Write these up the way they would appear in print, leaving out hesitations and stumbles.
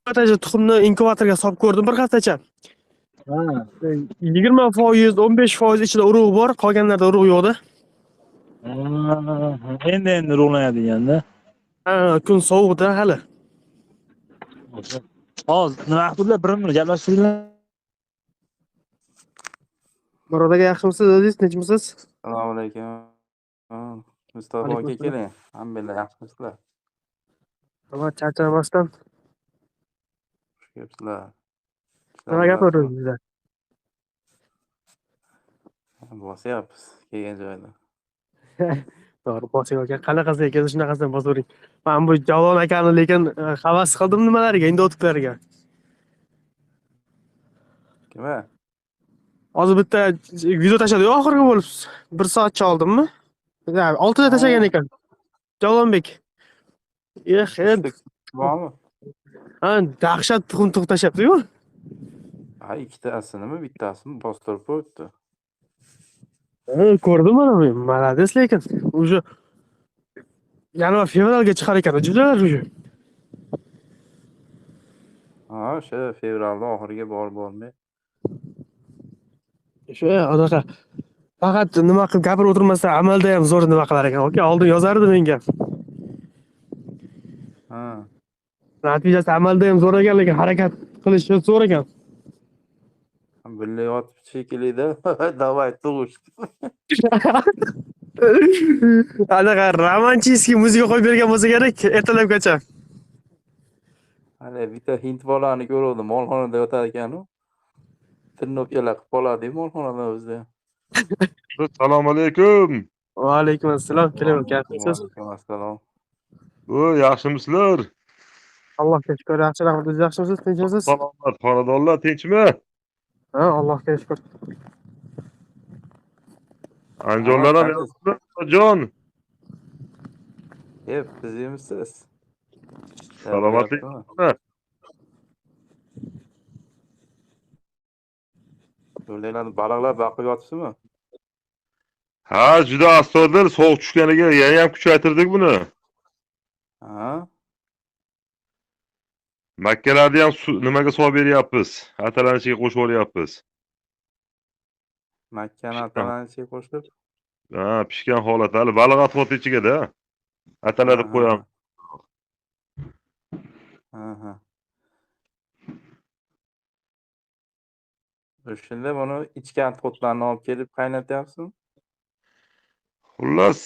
Martacha tuxumni inkubatorga solib ko'rdim bir haftacha. Ha. 20%, 15% ichida urug' bor, qolganlarida urug' yo'qda. Ha, endi urug'lanadi. Ha, kun sovuqda hali. Hozir nima qildilar? Bir-bir gaplashinglar. Murod aka, yaxshimisiz, o'zingiz tinchmisiz? Assalomu alaykum. Mustafa Alaykum aka, assalom. Keling. Hammanglar yaxshimisizlar? Nima, charchamasdan. Xush kelibsizlar. Nima Ishlar gap bo'lyaptimi? o'zingizda? Bosyapmiz kelgan joyda. To'g'ri, bosing aka. Qanaqasi ekan, shunaqasidan bosavering. Men bu Javlon akani lekin havas qildim nimalariga, endotiklariga. Kim? Hozir bitta video tashladi oxirgi bo'lib. Bir soatcha oldimmi? Ya, 6da tashlagan ekan. Javlonbek. Eh, endi Bormi? Ha, dahshat tuxum tug'ib tashlabdi-yu. Ha, ikkitasinimi, bittasini bostirib qo'yibdi. Ha, ko'rdim mana bu. Молодец lekin. Уже yanvar, fevralga chiqar ekan, judalar уже. Ha, o'sha fevralda oxiriga borib bormay. O'sha anaqa faqat nima qilib gapirib o'tirmasdan amalda ham zo'r nima qilar ekan. Aka, oldin yozardi menga. Ha. Natijasi amalda ham zo'r ekan, lekin harakat qilishi zo'r ekan. Birga yotib shekilli-da. Давай tug'ish. Anaqa романтический muzika qo'yib bergan bo'lsa kerak ertalabgacha. Hali bitta hind bolani ko'ruvdim, molxonada yotar ekan u. Tirnoqlar qilib qoladi molxonada o'zida. Assalomu alaykum. Va alaykum assalom. Keling, yaxshimisiz? Alaykum assalom. O, yaxshimisizlar? Allohga shukur, yaxshi, rahmat. O'zingiz yaxshimisiz, tinchmisiz? Salomat, xonadonlar tinchmi? Ha, Allohga shukur. Andijonlar ham yaxshimi, jon? Yep, bizimisiz. Salomatlik. O'rdagilarni baliqlar boqib yotibsizmi? Ha, juda astoydil sovuq tushganiga yana ham kuchaytirdik buni. Ha? Makkalarni ham nimaga solib beryapmiz? Atalarni ichiga qo'shib yuboryapmiz. Makkani atalarni ichiga qo'shib? Ha, pishgan holat hali baliq atrofı ichiga-da. Atalar deb qo'yamiz. Ha. O'shanda buni ichgan to'tlarni olib kelib qaynatyapsizmi? Xullas,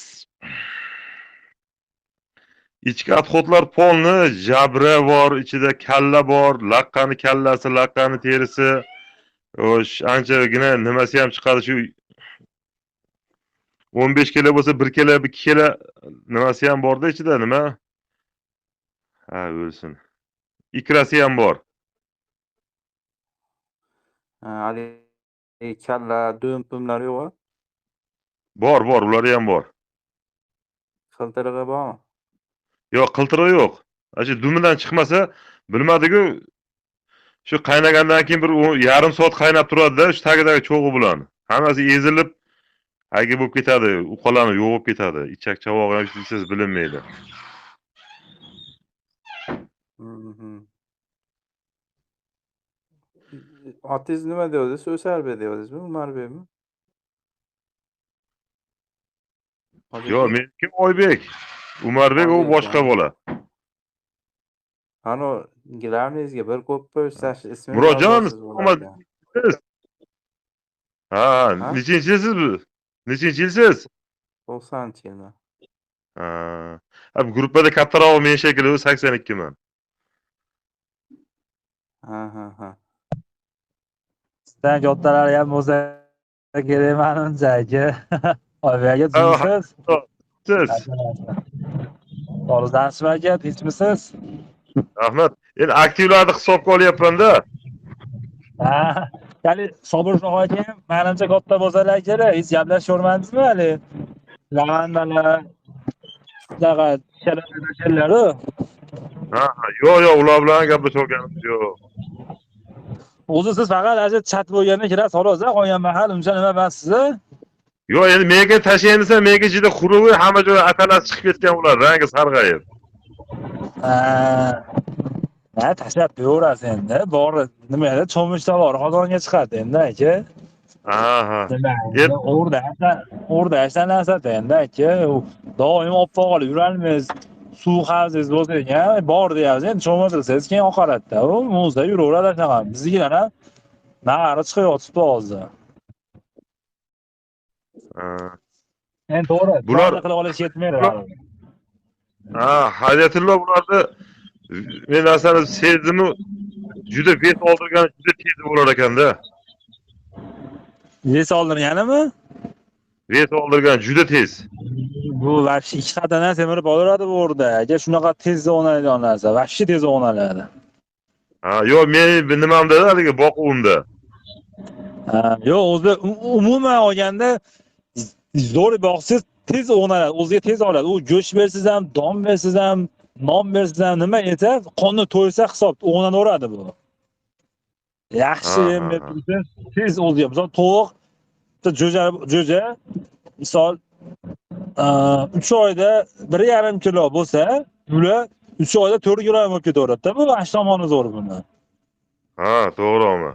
ichki отходlar polni, jabra bor, ichida kalla bor, laqqani kallasi, laqqani terisi, o'sh anchagina nimasi ham chiqadi, shu 15 kilo bo'lsa 1 kilo, 2 kilo nimasi ham borda ichida, nima? Ha, o'lsin. Ikrasi ham bor. Ha, haligi kalla, do'm-pumlar yo'q-a? Bor, bor, ulari ham bor. Qiltirig'i bormi? Yo'q, qiltirig'i yo'q. Ana shu dumidan chiqmasa, bilmadiku, shu qaynagandan keyin bir yarim soat qaynab turadi-da, shu tagidagi cho'g'i bilan. Hammasi ezilib, hagi bo'lib ketadi, uqalanib yo'q bo'lib ketadi. Ichak chavog'i ham hech narsa bilinmaydi. Otingiz nima deyapsiz? O'sarbek deyapsizmi, Umarbekmi? Yo'q, meniki Oybek. Umarbek u boshqa bola. Ano, gilamingizga bir qo'yib qo'ysa, ismini Murodjon, yozasiz ularga. Ha, nechinchi yilsiz bu? Nechinchi yilsiz? 90 yilman. Ha, bu gruppada kattarog'i men shekilli, u 82 man. Ha, ha, ha. Sizdan kattalari ham bo'lsa kerak manimcha, aka. Oybek aka, tuzukmisiz? Siz. Sog'liqdanmisizmi aka, tinchmisiz? Rahmat. Endi aktivlarni hisobga olyapman-da. Ha, ya'ni Sobir Shoh aka ham manimcha katta bo'lsalar kerak, hech gaplashib ko'rmadingizmi hali? Lavandalar, shunaqa shallar-u. Ha, yo'q, yo'q, ular bilan gaplashib olganimiz yo'q. O'zi siz faqat ana shu chat bo'lganda kirasiz xolos, qolgan mahal uncha nima emassiz-a? Yo'q, endi menga tashlayın desa, menga juda quruq, hamma joyi atalasi chiqib ketgan ular, rangi sarg'ayib. Ha. Ha, tashlab beraverasiz endi. Bori nima edi? Cho'michda bor, qozonga chiqadi endi aka. Ha. Nima? O'rda narsada endi aka. Doim oppoq olib yurolmaysiz. Suv havzingiz bo'lsa ekan, bor deyapsiz, endi cho'miltirsangiz keyin oqaradi-da. U muzda yuraveradi shunaqa. Biznikilar ham nari chiqib yotibdi hozir. Endi to'g'ri, Bular qilib olish yetmaydi. Ha, Haydatullo bularni men narsani sezdimu, juda ves oldirgan, juda tez bo'lar ekanda. Ves oldirganimi? Ves oldirgan juda tez. Bu vahshiy 2 qadamdan semirib olaveradi bu o'rda. Aka shunaqa tez o'ynaydigan narsa, vahshiy tez o'ynaladi. Ha, yo'q, men nimamda haligi boquvimda. Ha, yo'q, o'zi umuman olganda zo'r boqsangiz tez o'ynaladi, o'ziga tez oladi. U go'sht bersangiz ham, don bersangiz ham, non bersangiz ham, nima yesa, qonni to'ysa hisob o'ynanaveradi bu. Yaxshi yem berib tursangiz tez o'ziga. Misol tovuq, bitta jo'ja misol 3 oyda 1,5 kilo bo'lsa, bular 3 oyda 4 kilo bo'lib ketaveradi-da. Bu vahshiy tomoni zo'r buni. Ha, to'g'rimi?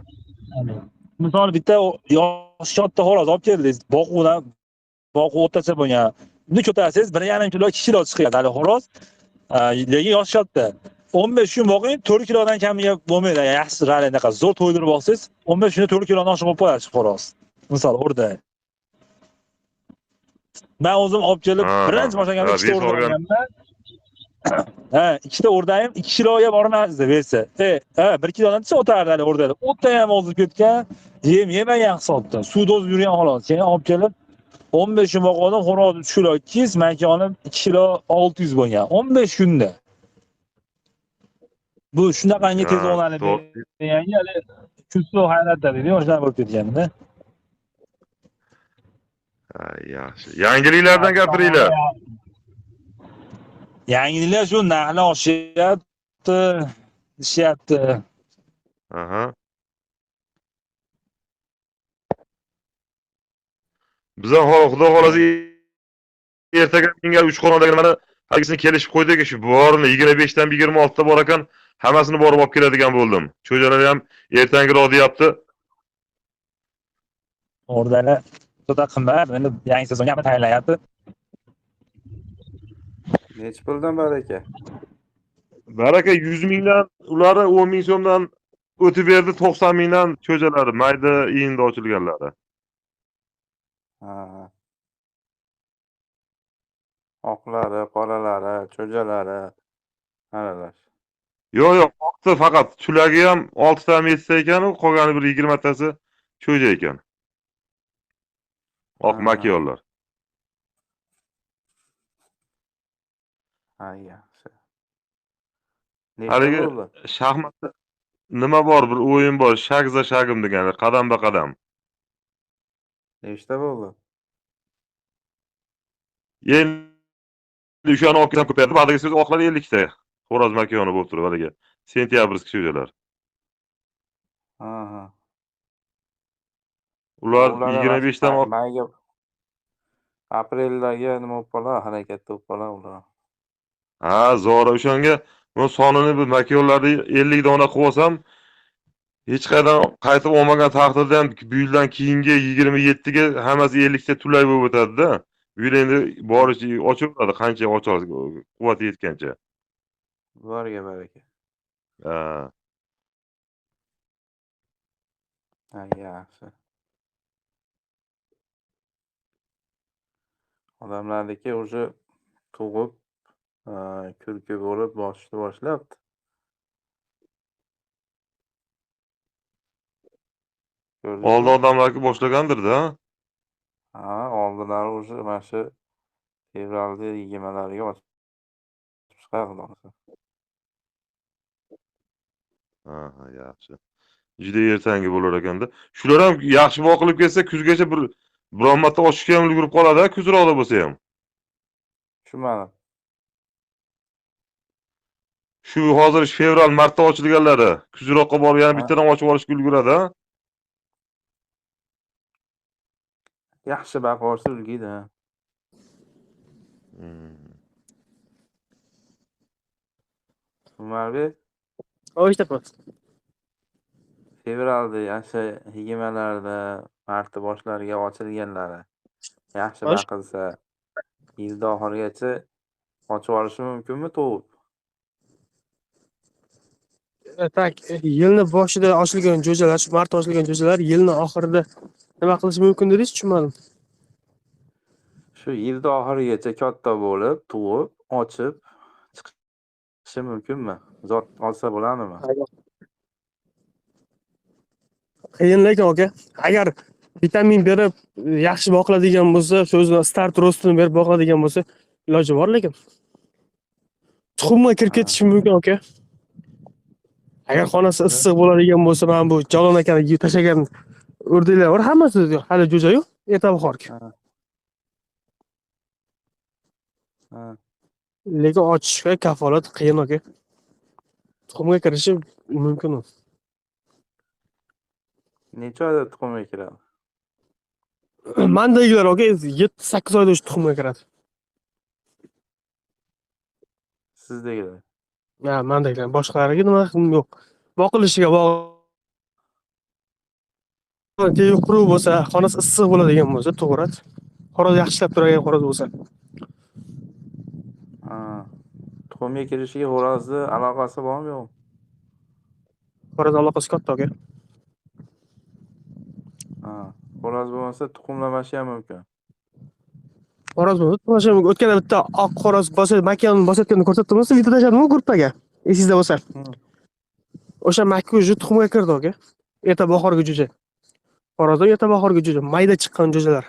Misol bitta yosh katta xo'roz olib keldingiz, boquvdan, boquv o'rtacha bo'lgan. Uni ko'tarsangiz 1,5 kilo, 2 kilo chiqadi hali xo'roz. Lekin yosh katta. 15 kun boqing, 4 kilodan kamiga bo'lmaydi. Yaxshi rali anaqa zo'r to'ydirib boqsangiz, 15 kunda 4 kilodan oshiq bo'lib qoladi xo'roz. Misol o'rda. Men o'zim olib kelib, birinchi boshlanganda 2 ta o'rda olganman. Ha, 2 ta o'rdayim 2 kiloga bormasdi bersa. Ha, 1 kilodan tushsa o'tardi hali o'rdada. O'tda ham ozib ketgan, yem yemagan hisobda. Suvda o'zib yurgan xolos. Keyin olib kelib 15 kun boqdim, xo'roz 3 kilo 200, makonim 2 kilo 600 bo'lgan. 15 kunda. Bu shunaqangi tez o'ynalib deganga hali kuchli hayratda deydi, yoshlar bo'lib ketganda. Ha, yaxshi. Yangiliklardan gapiringlar. Yangiliklar shu narxlar oshyapti, ishyapti. Aha. Biz ham xudo xolasa ertaga menga 3 xonadagi mana haligisini kelishib qo'ydik, shu borini 25 dan 26 ta bor ekan, hammasini borib olib keladigan bo'ldim. Cho'jalar ham ertangiroq deyapti. O'rdalar juda qimmat, endi yangi sezonga ham tayyorlanyapti. Necha puldan baraka? Baraka 100 mingdan, ulari 10 ming so'mdan o'tib berdi, 90 mingdan cho'jalari, mayda iyinda ochilganlari. Ha. Oqlari, qoralari, cho'jalari aralash. Yo'q, yo'q, oqti faqat tulagi ham 6 ta 7 ta ekan, u qolgani bir 20 tasi cho'ja ekan. Oq makiyollar. Ha, yaxshi. Haligi shaxmatda nima bor, bir o'yin bor, shag za shagim degani, qadam ba qadam. Nechta bo'ldi? Endi o'shani olib kelsam ko'payadi. Ba'dagi so'z oqlar 50 ta. Xo'roz makiyoni bo'lib turib haligi. Sentyabrskiy cho'jalar. Ha. Ular 25 dan mayga apreldagi nima bo'lib qoladi, harakatda bo'lib qoladi ular. Ha, zo'ra o'shanga bu sonini bu makiyonlarni 50 dona qilib olsam, hech qayerdan qaytib olmagan taqdirda ham bu yildan keyingi 27 ga hammasi 50 ta tulay bo'lib o'tadi-da. Bu yil endi boricha ochaveradi, qancha ochasiz, quvvati yetgancha. Borga baraka. Ha. Ha, yaxshi. Odamlarniki уже tug'ib, kurki bo'lib boshni boshlabdi. Oldi odamlarki boshlagandir-da. Ha, oldilari уже mana shu fevralda 20lariga ochib chiqadi xudo xohlasa. Ha, yaxshi. Juda ertangi bo'lar ekanda. Shular ham yaxshi boqilib ketsa, kuzgacha bir biron marta ochishga ham ulgurib qoladi, kuzroqda bo'lsa ham. Tushunmadim. Shu hozir fevral, martda ochilganlari kuzroqqa borib yana bittadan ochib olishga ulguradi, ha? Yaxshi baqib olsa ulgiydi. Umarbek? Eshityapman. Fevralda o'sha 20larda, martni boshlariga ochilganlari yaxshi Xo'sh. baqilsa, yilni oxirigacha ochib olishi mumkinmi tug'ib? Так, yilni boshida ochilgan jo'jalar, shu martda ochilgan jo'jalar yilni oxirida nima qilishi mumkin dedingiz, tushunmadim. Shu yilni oxirigacha katta bo'lib, tug'ib, ochib chiqishi mumkinmi? Zot olsa bo'ladimi? Qiyin lekin aka. Agar vitamin berib yaxshi boqiladigan bo'lsa, shu o'zini старт рост ini berib boqiladigan bo'lsa, iloji bor lekin. Tuxumga kirib ketishi mumkin aka. Agar xonasi issiq bo'ladigan bo'lsa, mana bu Jalol akani tashlagan o'rdaklar bor, hammasi hali jo'ja-yu, erta bahorgi. Ha. Lekin ochishga kafolat qiyin aka. Tuxumga kirishi mumkin u. Necha oyda tuxumga kiradi? Mandagilar aka 7-8 oyda o'sha tuxumga kiradi. Sizdagilar. Ha, mandagilar, boshqalariga nima yo'q. Boqilishiga bog'liq. Tegi quruq bo'lsa, xonasi issiq bo'ladigan bo'lsa, tug'iradi. Xo'roz yaxshi ishlab turadigan xo'roz bo'lsa. Ha. Tuxumga kirishiga xo'rozni aloqasi bormi yo'qmi? Xo'roz aloqasi katta aka. Ha, xo'roz bo'lmasa tuxumlamashi ham mumkin. Xo'roz bo'lmasa tuxumlashi mumkin. O'tganda bitta oq xo'roz makka bosayotganini ko'rsatdim, video tashladim gruppaga. Esingizda bo'lsa. O'sha makka уже tuxumga kirdi aka. Erta bahorgi jo'ja. Xo'rozdan erta bahorgi jo'ja, mayda chiqqan jo'jalar.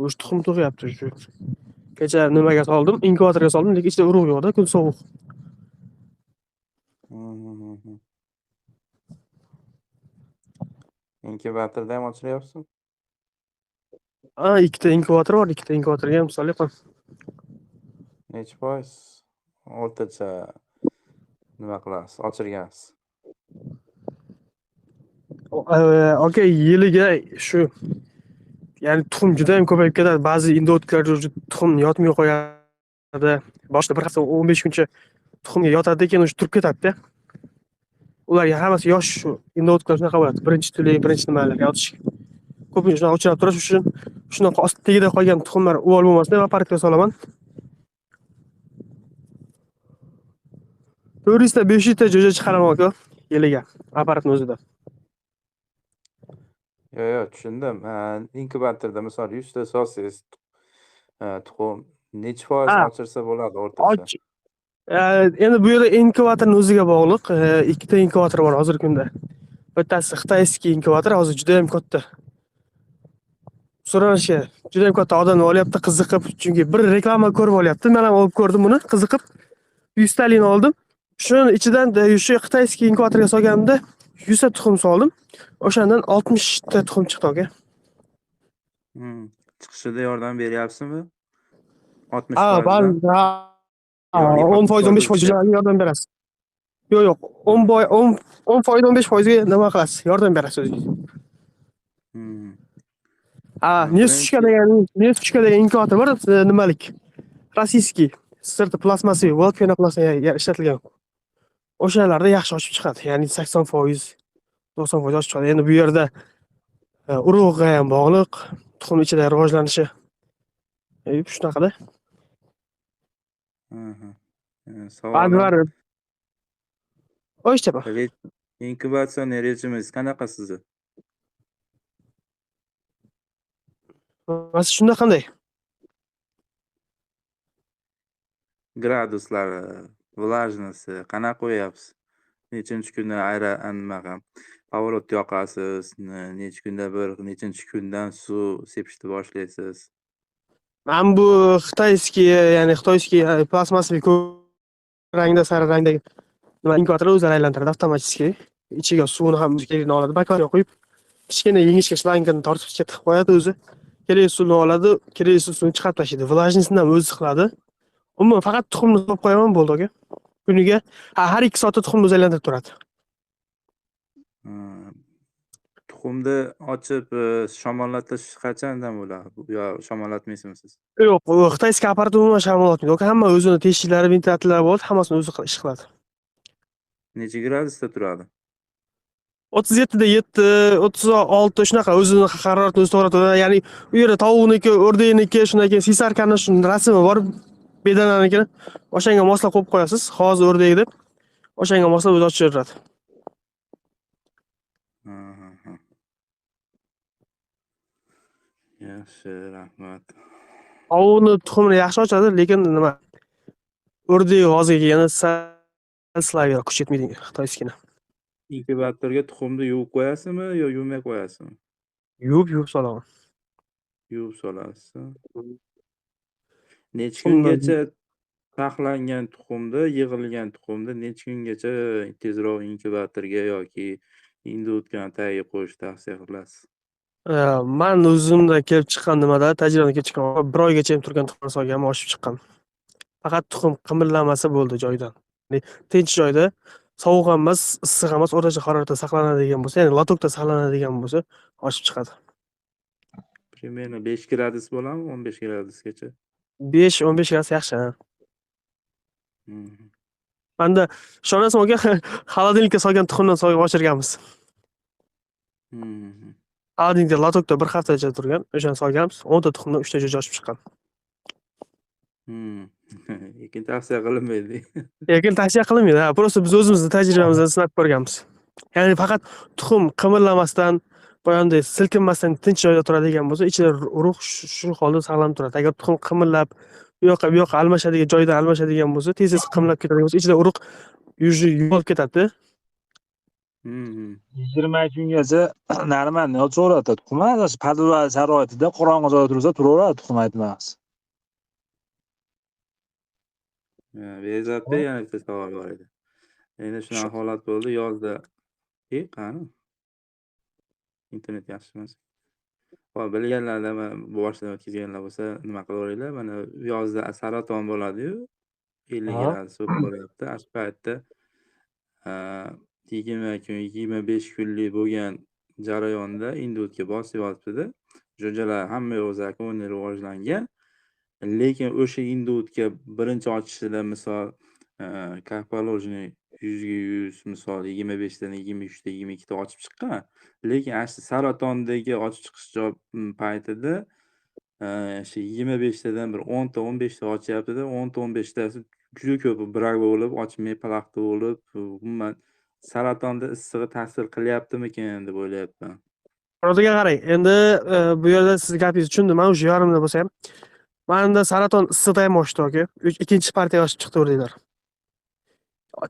O'sha tuxum tug'yapti shu. Kecha nimaga soldim? Inkubatorga soldim, lekin ichida urug' yo'q-da, kun sovuq. Inkubatorda ham ochilyapsizmi? Ha, ikkita inkubator bor, ikkita inkubatorga ham solyapman. Necha foiz o'rtacha nima qilasiz, ochirgansiz? Aka, yiliga shu, ya'ni tuxum juda ham ko'payib ketadi. Ba'zi indotklar tuxum yotmay qo'yadi. Boshida bir hafta 15 kuncha tuxumga yotadi, keyin o'sha turib ketadi-da. Ularga hammasi yosh shu indotklar shunaqa bo'ladi. Birinchi tuli, birinchi nimalar yotish. Ko'pincha shunaqa uchrab turish uchun shunaqa ost tagida qolgan tuxumlar uvol bo'lmasin deb apparatga solaman. 400 ta 500 ta jo'ja chiqaraman aka yiliga apparatning o'zida. Yo'q, yo'q, tushundim. Inkubatorda misol 100 ta solsangiz, tuxum necha foiz ochirsa bo'ladi o'rtacha? Endi bu yerda inkubatorning o'ziga bog'liq. Ikkita inkubator bor hozirgi kunda. Bittasi xitoyskiy inkubator, hozir juda ham katta. So'ranishi juda ham katta odamlar olyapti qiziqib, chunki bir reklama ko'rib olyapti. Men ham olib ko'rdim buni, qiziqib 100 talini oldim. Shuni ichidan shu xitoyskiy inkubatorga solganimda 100 ta tuxum soldim. O'shandan 60 ta tuxum chiqdi aka. Chiqishida yordam beryapsizmi? 60 Ha, foizdan? ba'zi, ha, Yoki 10 foiz, 15 foiz yordam berasiz. Yo'q, yo'q, 10 foiz, 15 foizga nima qilasiz? Yordam berasiz o'zingiz. Ha, Nesuchka degan, Nesuchka degan inkubator bor, nimalik? Rossiyskiy, sirti plastmassaviy, volkvena plastmassa ishlatilgan. O'shalarda yaxshi ochib chiqadi. Ya'ni 80%, 90% ochib chiqadi. Endi bu yerda urug'ga ham bog'liq, tuxum ichida rivojlanishi. Shunaqada. Savolim. O'yishcha. Inkubatsiya rejimingiz qanaqa sizni? Mana shunda qanday? Graduslari, vlajnasi qanaqa qo'yapsiz? Nechinchi kunda ayra nimaga поворот yoqasiz, necha kunda bir, nechinchi kundan suv sepishni boshlaysiz? Mana bu xitoyskiy, ya'ni xitoyskiy plastmassaviy ko'k rangda, sariq rangdagi nima inkubatorlar o'zlari aylantiradi avtomatik. Ichiga suvini ham kerakini oladi, baklarga qo'yib, kichkina yengishga shlangini tortib ichiga tiqib qo'yadi o'zi. Kerakli suvni oladi, kerakli suvni chiqarib tashlaydi. Vlajnisini ham o'zi qiladi. Umuman faqat tuxumni solib qo'yaman bo'ldi aka. Kuniga har 2 soatda tuxumni o'zi aylantirib turadi. Tuxumni ochib, shamollatish qachondan bo'ladi? Yo shamollatmaysizmi siz? Yo'q, u хитайский apparat umuman shamollatmaydi. Aka, hamma o'zini teshiklari, ventilyatorlari bo'ladi, hammasini o'zi ish qiladi. Necha gradusda turadi? 37 da 7, 36, shunaqa o'zini haroratini o'zi to'g'ri turadi. Ya'ni u yerda tovuqniki, o'rdakniki, shundan keyin цесарка ni shuni rasmi bor, bedananikini. O'shanga moslab qo'yib qo'yasiz. Hozir o'rdak deb. O'shanga moslab o'zi ochaveradi. Ha. Yaxshi, rahmat. Tovuqni tuxumini yaxshi ochadi, lekin nima? O'rdak hozirga kelganda sal слабый roq, kuch yetmaydi хитайский ni. Inkubatorga tuxumni yuvib qo'yasizmi yo yuvmay qo'yasizmi? Yuvib solaman. Yuvib solasiz. Necha Tuxumni kungacha taxlangan tuxumni, yig'ilgan tuxumni necha kungacha tezroq inkubatorga yoki индоутка ni tagiga qo'yishni tavsiya qilasiz? Man o'zimda kelib chiqqan nimada, tajribamda kelib chiqqan, bir oygacha ham turgan tuxumni solganman, oshib chiqqan. Faqat tuxum qimirlamasa bo'ldi joyidan. Ya'ni tinch joyda, sovuq ham emas, issiq ham emas, o'rtacha haroratda saqlanadigan bo'lsa, ya'ni лоток da saqlanadigan bo'lsa, oshib chiqadi. Примерно 5 gradus bo'ladimi, 15 gradusgacha? 5-15 gradus yaxshi, ha. Manda ishonasizmi, aka, холодильник ka solgan tuxumdan solib oshirganmiz. Холодильник da лоток da bir haftacha turgan, o'shani solganmiz. 10 ta tuxumdan 3 ta jo'ja oshib chiqqan. Lekin tavsiya qilinmaydi. Lekin tavsiya qilinmaydi. Ha, просто biz o'zimizni tajribamizdan sinab ko'rganmiz. Ya'ni faqat tuxum qimirlamasdan, boyag'anday silkinmasdan tinch joyda turadigan bo'lsa, ichida urug' shu holda saqlanib turadi. Agar tuxum qimirlab, u yoqqa bu yoqqa almashadigan, joyidan almashadigan bo'lsa, tez-tez qimirlab ketadigan bo'lsa, ichida urug' уже yo'qolib ketadi. 20 kungacha нормально yotaveradi tuxum. Подвал sharoitida qorong'i joyda tursa turaveradi tuxum, aytmas. Behzodbek, yana bitta savol bor edi. Endi shunaqa holat bo'ldi yozda. Qani? Internet yaxshi emas. Hop, bilganlarda, boshidan o'tkazganlar bo'lsa, nima qilaveringlar. Mana yozda saraton bo'ladi-yu, 50 gradus bo'lib boryapti. Shu paytda 20 kun, 25 kunlik bo'lgan jarayonda индоутка bosib yotibdi. Jo'jalar hamma yoq законный rivojlangan. Lekin o'sha индоутка birinchi ochishida, misol, как положено 100 ga 100, misol, 25 dan 23 ta, 22 ta ochib chiqqan. Lekin ana shu saratondagi ochib chiqish paytida shu 25 tadan bir 10 ta, 15 ta ochyapti-da, 10 ta, 15 tasi juda ko'p brak bo'lib, ochmay палахта bo'lib, umuman saratonda issig'i ta'sir qilyaptimikin deb o'ylayapman. Birodarga qarang, endi bu yerda siz gapingizni tushundim, man o'sha yarimda bo'lsa ham. Manda saraton issiqda ham oshdi, aka. Ikkinchi partiya oshib chiqdi o'rdaklar.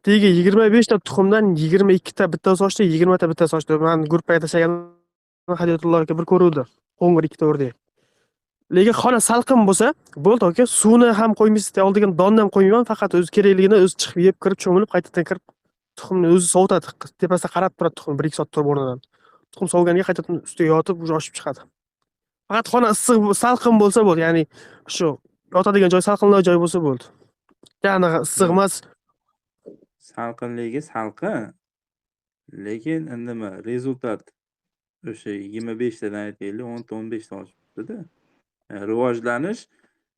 Tegi 25 ta tuxumdan 22 ta bittasi ochdi, 20 ta bittasi ochdi. Man gruppaga tashlagan Hadiyatulloh aka bir ko'ruvdi. Qo'ng'ir ikkita o'rdak. Lekin xona salqin bo'lsa, bo'ldi, aka, suvni ham qo'ymaysiz, oldiga donni ham qo'ymayman, faqat o'zi kerakligini o'zi chiqib yeb kirib cho'milib qaytadan kirib tuxumni o'zi sovutadi. Tepasida qarab turadi tuxum 1-2 soat turib o'rnidan. Tuxum soviganiga qaytadan ustiga yotib уже oshib chiqadi. Faqat xona issiq, salqin bo'lsa bo'ldi, ya'ni shu yotadigan joy salqinroq joy bo'lsa bo'ldi. Ya'ni issiq emas. Salqinligi salqin, lekin nima, результат o'sha 25 tadan aytaylik, 10 ta, 15 ta oshibdi-da. Rivojlanish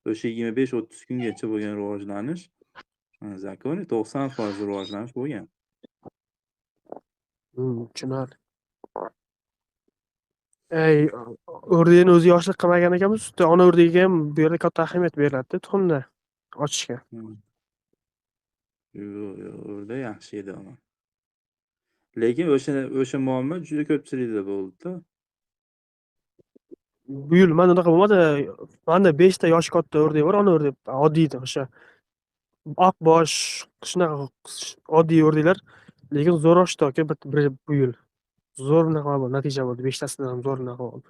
o'sha 25-30 kungacha bo'lgan rivojlanish законный 90% rivojlanish bo'lgan. Tushunarli. Ey, o'rdakni o'zi yoshlik qilmagan ekanmiz, sutda ona o'rdagiga ham bu yerda katta ahamiyat beriladi tuxumni ochishga. Yo'q, o'rdak yaxshi edi ama. Lekin o'sha muammo juda ko'pchilikda bo'ldi-da. Bu yil menda unaqa bo'lmadi. Menda 5 ta yoshi katta o'rdak bor, ona o'rdak oddiy o'sha oq bosh, shunaqa oddiy o'rdaklar, lekin zo'r oshdi, aka, bir bu yil. Zo'r nima bo'ldi, natija bo'ldi. 5 tasidan ham zo'r nima bo'ldi.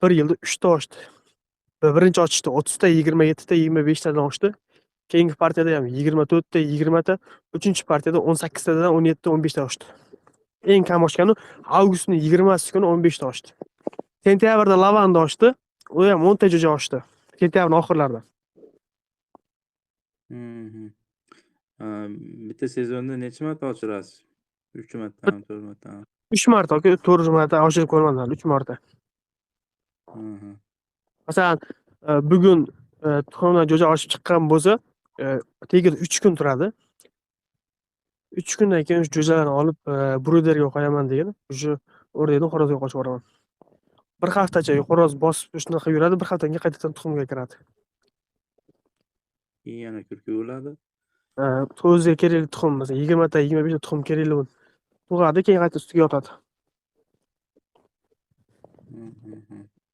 Bir yilda 3 ta oshdi. Birinchi ochishda 30 ta, 27 ta, 25 tadan oshdi. Keyingi partiyada ham 24 ta, 20 ta, uchinchi partiyada 18 tadan 17 ta, 15 ta oshdi. Eng kam oshgani avgustning 20 kuni 15 ta oshdi. Sentyabrda lavanda oshdi. U ham 10 ta jo'ja oshdi. Sentyabrning oxirlarida. Bitta sezonda necha marta ochirasiz? 3 martami, 4 martami? 3 marta aka, 4 marta oshirib ko'rmadim hali, 3 marta. Masalan, bugun tuxumdan jo'ja oshib chiqqan bo'lsa, tagida 3 kun turadi. 3 kundan keyin o'sha jo'jalarni olib, brooderga qo'yaman degan, o'sha o'rdakni xo'rozga qo'shib yuboraman. Bir haftacha xo'roz bosib shunaqa yuradi, bir haftadan keyin qaytadan tuxumga kiradi. Keyin yana kurkib o'ladi. O'ziga kerakli tuxum, masalan, 20 ta, 25 ta tuxum kerakli tug'adi, keyin qayta ustiga yotadi.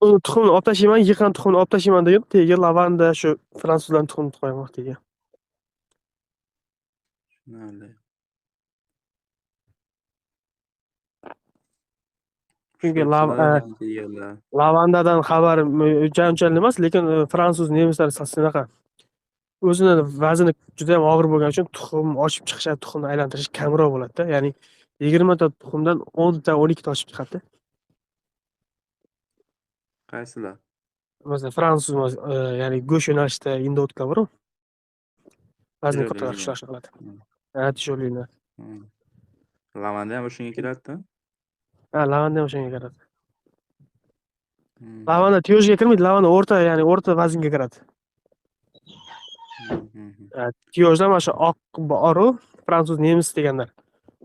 Uni tuxumni olib tashlayman, yig'gan tuxumni olib tashlayman degan, tagiga lavanda, shu fransuzlarning tuxumini qo'yaman tagiga. Tushunarli. Chunki lavandadan xabarim unchalik emas, lekin fransuz, nemislar shunaqa. O'zini vazni juda ham og'ir bo'lgani uchun tuxum oshib chiqishi, tuxumni aylantirish kamroq bo'ladi-da. Ya'ni 20 ta tuxumdan 10 ta, 12 ta oshib chiqadi. Qaysilar? Masalan, fransuz, ya'ni go'sht yo'nalishida indotka bor-ku. Vazni kattaroq ushlashni qiladi. Ha, tisholilar. Lavanda ham o'shanga kiradida? Ha, lavanda ham o'shanga kiradi. Lavanda tiyojga kirmaydi, lavanda o'rta, ya'ni o'rta vaznga kiradi. Tiyojda mana shu oq boru, fransuz, nemis deganlar.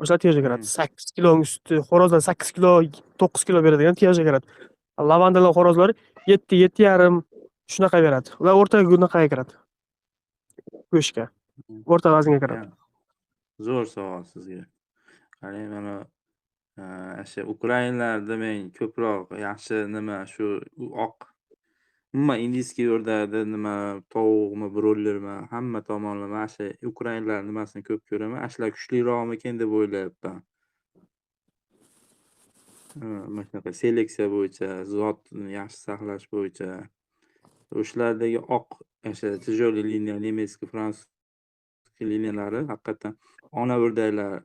O'shalar tiyojga kiradi. 8 kiloning usti, xo'rozlar 8 kilo, 9 kilo beradigan tiyojga kiradi. Lavandalar xo'rozlari 7, 7,5 shunaqa beradi. Ular o'rta bunaqaga kiradi. Go'shtga. O'rta vaznga kiradi. Zo'r savol sizga. Qarang, mana o'sha ukrainlarda men ko'proq yaxshi nima shu oq umuman indiyskiy o'rdakda nima tovuqmi, brollermi, hamma tomonlama o'sha ukrainlar nimasini ko'p ko'raman. Shular kuchliroqmikin deb o'ylayapman. Mana shunaqa seleksiya bo'yicha, zotni yaxshi saqlash bo'yicha o'shalardagi oq o'sha tяжелый liniya, немецкий, fransuzskiy liniyalari haqiqatan ona o'rdaklar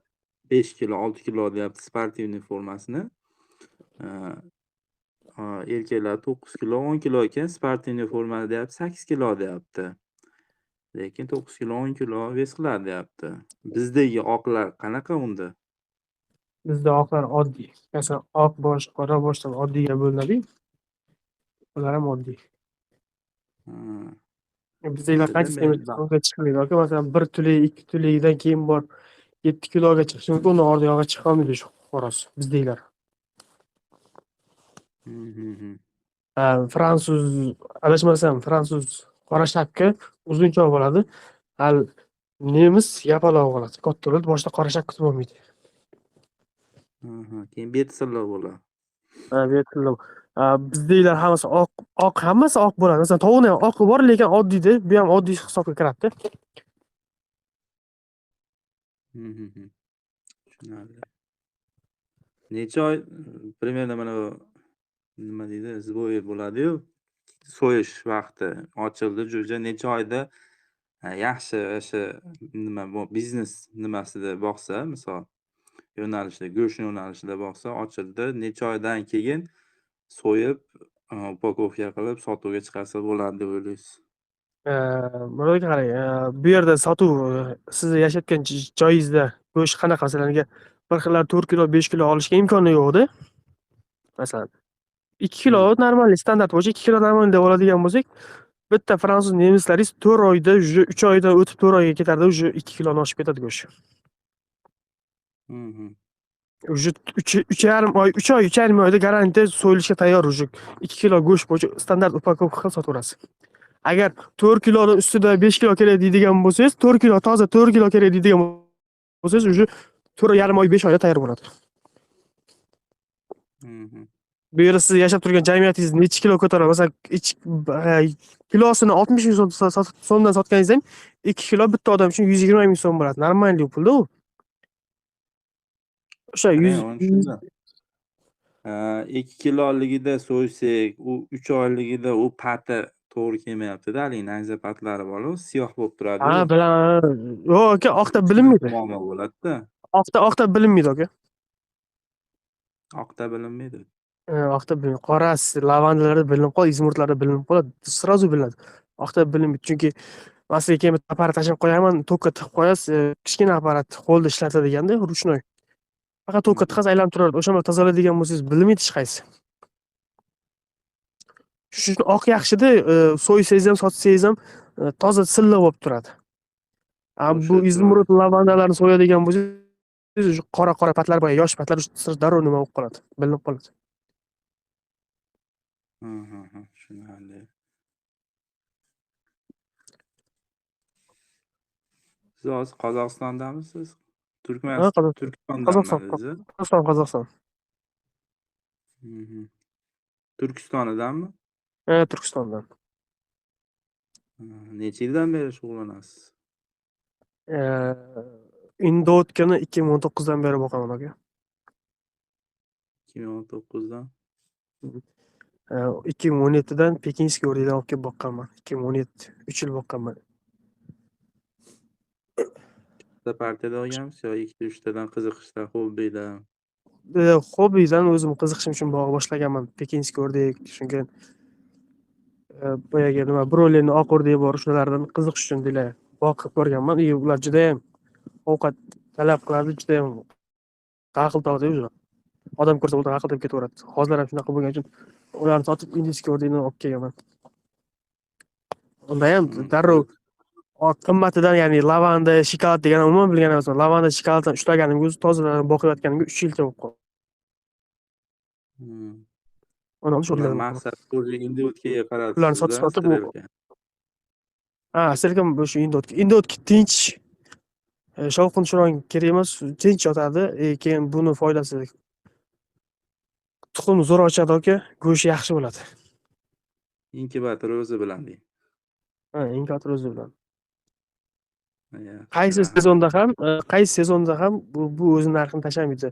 5 kilo, 6 kilo deyapti sportivniy formasini. Erkaklar 9 kilo, 10 kilo ekan, sportivniy formada deyapti, 8 kilo deyapti. Lekin 9 kilo, 10 kilo vес qiladi deyapti. Bizdagi oqlar qanaqa unda? Bizda oqlar oddiy. Masalan, oq bosh, qora boshdan oddiyga bo'linadi. Ular ham oddiy. Bizdagilar qancha semizga chiqmaydi aka, masalan, 1 tuli, 2 tulidan keyin bor 7 kiloga chiqishi mumkin, uni ordi yog'i chiqa olmaydi shu xo'roz bizdagilar. Fransuz, adashmasam, fransuz qora shapka uzunchoq bo'ladi. Hal nemis yapaloq bo'ladi, katta bo'ladi, boshida qora shapka bo'lmaydi. Keyin beti silliq bo'ladi. Ha, beti silliq. Bizdagilar hammasi oq, oq hammasi oq bo'ladi. Masalan, tovuqni ham oqi bor, lekin oddiyda, bu ham oddiy hisobga kiradida. Tushunarli. Necha oy примерно mana bu nima deydi, сбой bo'ladi-yu, so'yish vaqti ochildi jo'ja necha oyda yaxshi o'sha nima bu biznes nimasida boqsa, misol yo'nalishida, go'sht yo'nalishida boqsa, ochildi, necha oydan keyin so'yib, upakovka qilib sotuvga chiqarsa bo'ladi deb o'ylaysiz? Murod aka qarang, bu yerda sotuv sizni yashayotgan joyingizda go'sht qanaqa, masalan, bir xillar 4 kilo, 5 kilo olishga imkoni yo'q-da. Masalan, 2 kilo normal standart bo'yicha 2 kilo normal deb oladigan bo'lsak, bitta fransuz nemislaringiz 4 oyda, уже 3 oydan o'tib 4 oyga ketardi, уже 2 kiloni oshib ketadi go'sht. Уже 3,5 oy, 3 oy, 3,5 oyda garantiya so'yilishga tayyor уже 2 kilo go'sht bo'yicha standart upakovka qilib sotaverasiz. Agar 4 kiloni ustida 5 kilo kerak deydigan bo'lsangiz, 4 kilo toza 4 kilo kerak deydigan bo'lsangiz, уже 4,5 oy, 5 oyda tayyor bo'ladi. Bu yerda siz yashab turgan jamiyatingiz necha kilo ko'taradi? Masalan, kilosini 60 ming so'mdan sotganingizda ham 2 kilo bitta odam uchun 120 ming so'm bo'ladi. Normalniy pulda u. O'sha 100 2 kiloligida so'ysak, u 3 oyligida u pati to'g'ri kelmayapti-da, haligi nayza patlari bor-ku, siyoh bo'lib turadi. Ha, bilaman. Yo'q aka, oqda bilinmaydi. Muammo bo'ladi-da. Oqda bilinmaydi aka. Oqda bilinmaydi. Oqda bilinmaydi. Qorasi, lavandalarda bilinib qoladi, izmurtlarda bilinib qoladi. Сразу bilinadi. Oqda bilinmaydi, chunki masalan, keyin bitta apparat tashlab qo'yaman, tokka tiqib qo'yasiz, kichkina apparat qo'lda ishlatiladiganda, ручной. Faqat to'kka tiqasiz, aylanib turadi. O'sha bilan tozalaydigan bo'lsangiz, bilmaydi hech qaysi. Shuning uchun oq yaxshida, so'ysangiz ham, sotsangiz ham toza silliq bo'lib turadi. Bu O'sha изумруд lavandalarni so'yadigan bo'lsangiz, o'sha qora-qora patlar, boya yosh patlar darrov nima bo'lib qoladi, bilinib qoladi. Tushunarli. Siz hozir Qozog'istondamisiz? Ha, Turkistondanmi Qozog'iston, o'zi? Qozog'iston, Qozog'iston. Turkistonidanmi? Ha, Turkistondan. Necha yildan beri shug'ullanasiz? Indootkani 2019dan beri boqaman aka. 2019dan? 2017dan Pekinskiy o'rnidan olib kelib boqqanman. 2017, 3 yil boqqanman. Bitta partiyada olganmisiz yo ikkita, uchtadan qiziqishdan, hobbidan? Hobbidan, o'zim qiziqishim uchun boqa boshlaganman. Pekinskiy o'rdak, shundan keyin boyagi nima, broilerni oq o'rdagi bor, shulardan qiziqish uchun dila boqib ko'rganman. И ular judayam ovqat talab qiladi, judayam g'aqiltoqda o'zi. Odam ko'rsa bo'ldi, g'aqiltab ketaveradi. Hozir ham shunaqa bo'lgani uchun ularni sotib индийский o'rdakni olib kelganman. Unda ham darrov qimmatidan, ya'ni lavanda, shokolad degan umuman bilgan emasman. Lavanda, shokoladdan ushlaganimga o'zi tozalanib boqayotganimga 3 yilcha bo'lib qoldi. Uni olish Ular o'rganib maqsad уже indotkaga Ularni qaratibsiz-a, sotib-sotib strelka. Ha, strelka o'sha indotga. Indotga tinch, shovqin suron kerak emas, tinch yotadi. Keyin buni foydasi tuxum zo'r ochadi aka, go'shti yaxshi bo'ladi. Inkubator o'zi bilan deng. Ha, inkubator o'zi bilan. Yaxshi. Qaysi sezonda ham, qaysi sezonda ham bu o'zini narxini tashlamaydi.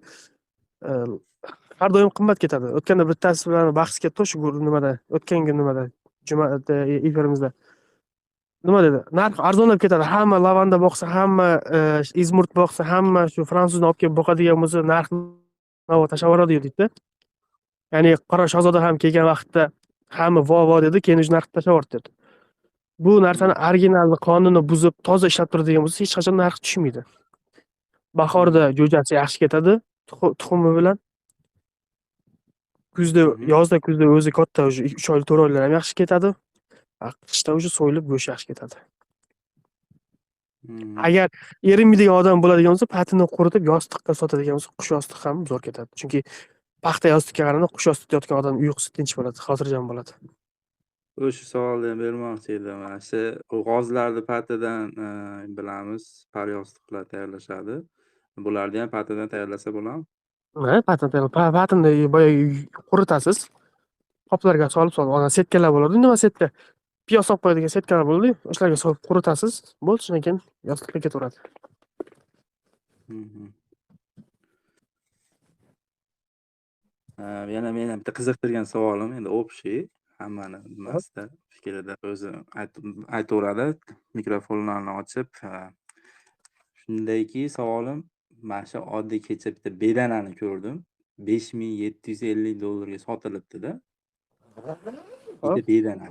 Har doim qimmat ketadi. O'tganda bittasi bilan bahs ketdi shu nimada, o'tgangi nimada, jumada efirimizda. Nima dedi? Narx arzonlab ketadi. Hamma lavanda boqsa, hamma изумруд boqsa, hamma shu fransuzni olib kelib boqadigan bo'lsa, narx tashlab yuboradi deydi. Ya'ni Qora shahzoda ham kelgan vaqtda hamma vo-vo dedi, keyin o'sha narxni tashlab yubordi dedi. Bu narsani originalni qonunni buzib, toza ishlab turadigan bo'lsa, hech qachon narx tushmaydi. Bahorda jo'jasi yaxshi ketadi, tuxumi bilan. Kuzda, yozda, kuzda o'zi katta, o'zi 3 oylik, 4 oyliklar ham yaxshi ketadi. Qishda o'zi so'yilib go'sht yaxshi ketadi. Agar erinmaydigan odam bo'ladigan bo'lsa, patini quritib yostiqqa sotadigan bo'lsa, qush yostiq ham zo'r ketadi. Chunki paxta yostiqqa qaraganda qush yostiqda yotgan odam uyqusi tinch bo'ladi, xotirjam bo'ladi. O'sha savolni ham bermoqchi edim. Mana shu g'ozlarni patidan bilamiz, par yostiqlar tayyorlashadi. Bularni ham patidan tayyorlasa bo'ladimi? Ha, patini boya quritasiz. Qoplarga solib, ana setkalar bo'ladi. Nima setka? Piyoz solib qo'yadigan setkalar bo'ladi. O'shalarga solib quritasiz. Bo'ldi, shundan keyin yostiqqa ketaveradi. Yana meni bitta qiziqtirgan savolim endi общий, hammani nimasida fikrida o'zi aytaveradi, mikrofonlarni ochib. Shundayki savolim, mana shu oddiy kecha bitta bedanani ko'rdim. $5750 sotilibdi-da. Bitta bedana.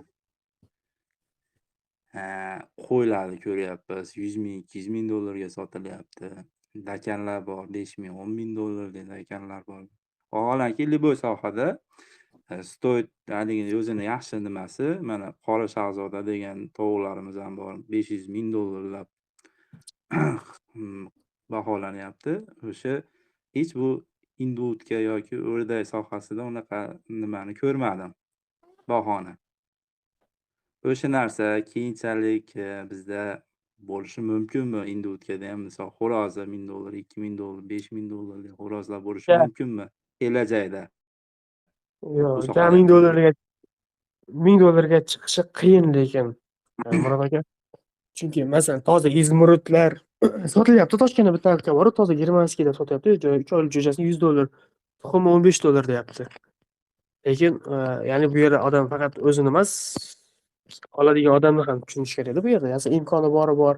Qo'ylarni ko'ryapmiz, $100 ming, $200 ming sotilyapti. Dakanlar bor, $5 ming, $10 ming dakanlar bor. Vaholanki, любой sohada stoit haligi o'zini yaxshi nimasi, mana Qora shahzoda degan tovuqlarimiz ham bor, $500 ming baholanyapti. O'sha hech bu indutka yoki o'rdak sohasida unaqa nimani ko'rmadim, bahoni. O'sha narsa keyinchalik bizda bo'lishi mumkinmi? Indutkada ham misol xo'rozi $1000, $2000, $5000 xo'rozlar bo'lishi mumkinmi kelajakda? Yo'q, $1000 $1000 chiqishi qiyin lekin, Murod aka. Chunki masalan toza izmurudlar sotilyapti. Toshkentda bitta aka bor, toza germanskiy deb sotyapti. 3 oylik jo'jasini $100, tuxumi $15 deyapti. Lekin ya'ni bu yerda odam faqat o'zini emas, oladigan odamni ham tushunish kerakda bu yerda. Ya'ni imkoni bori bor.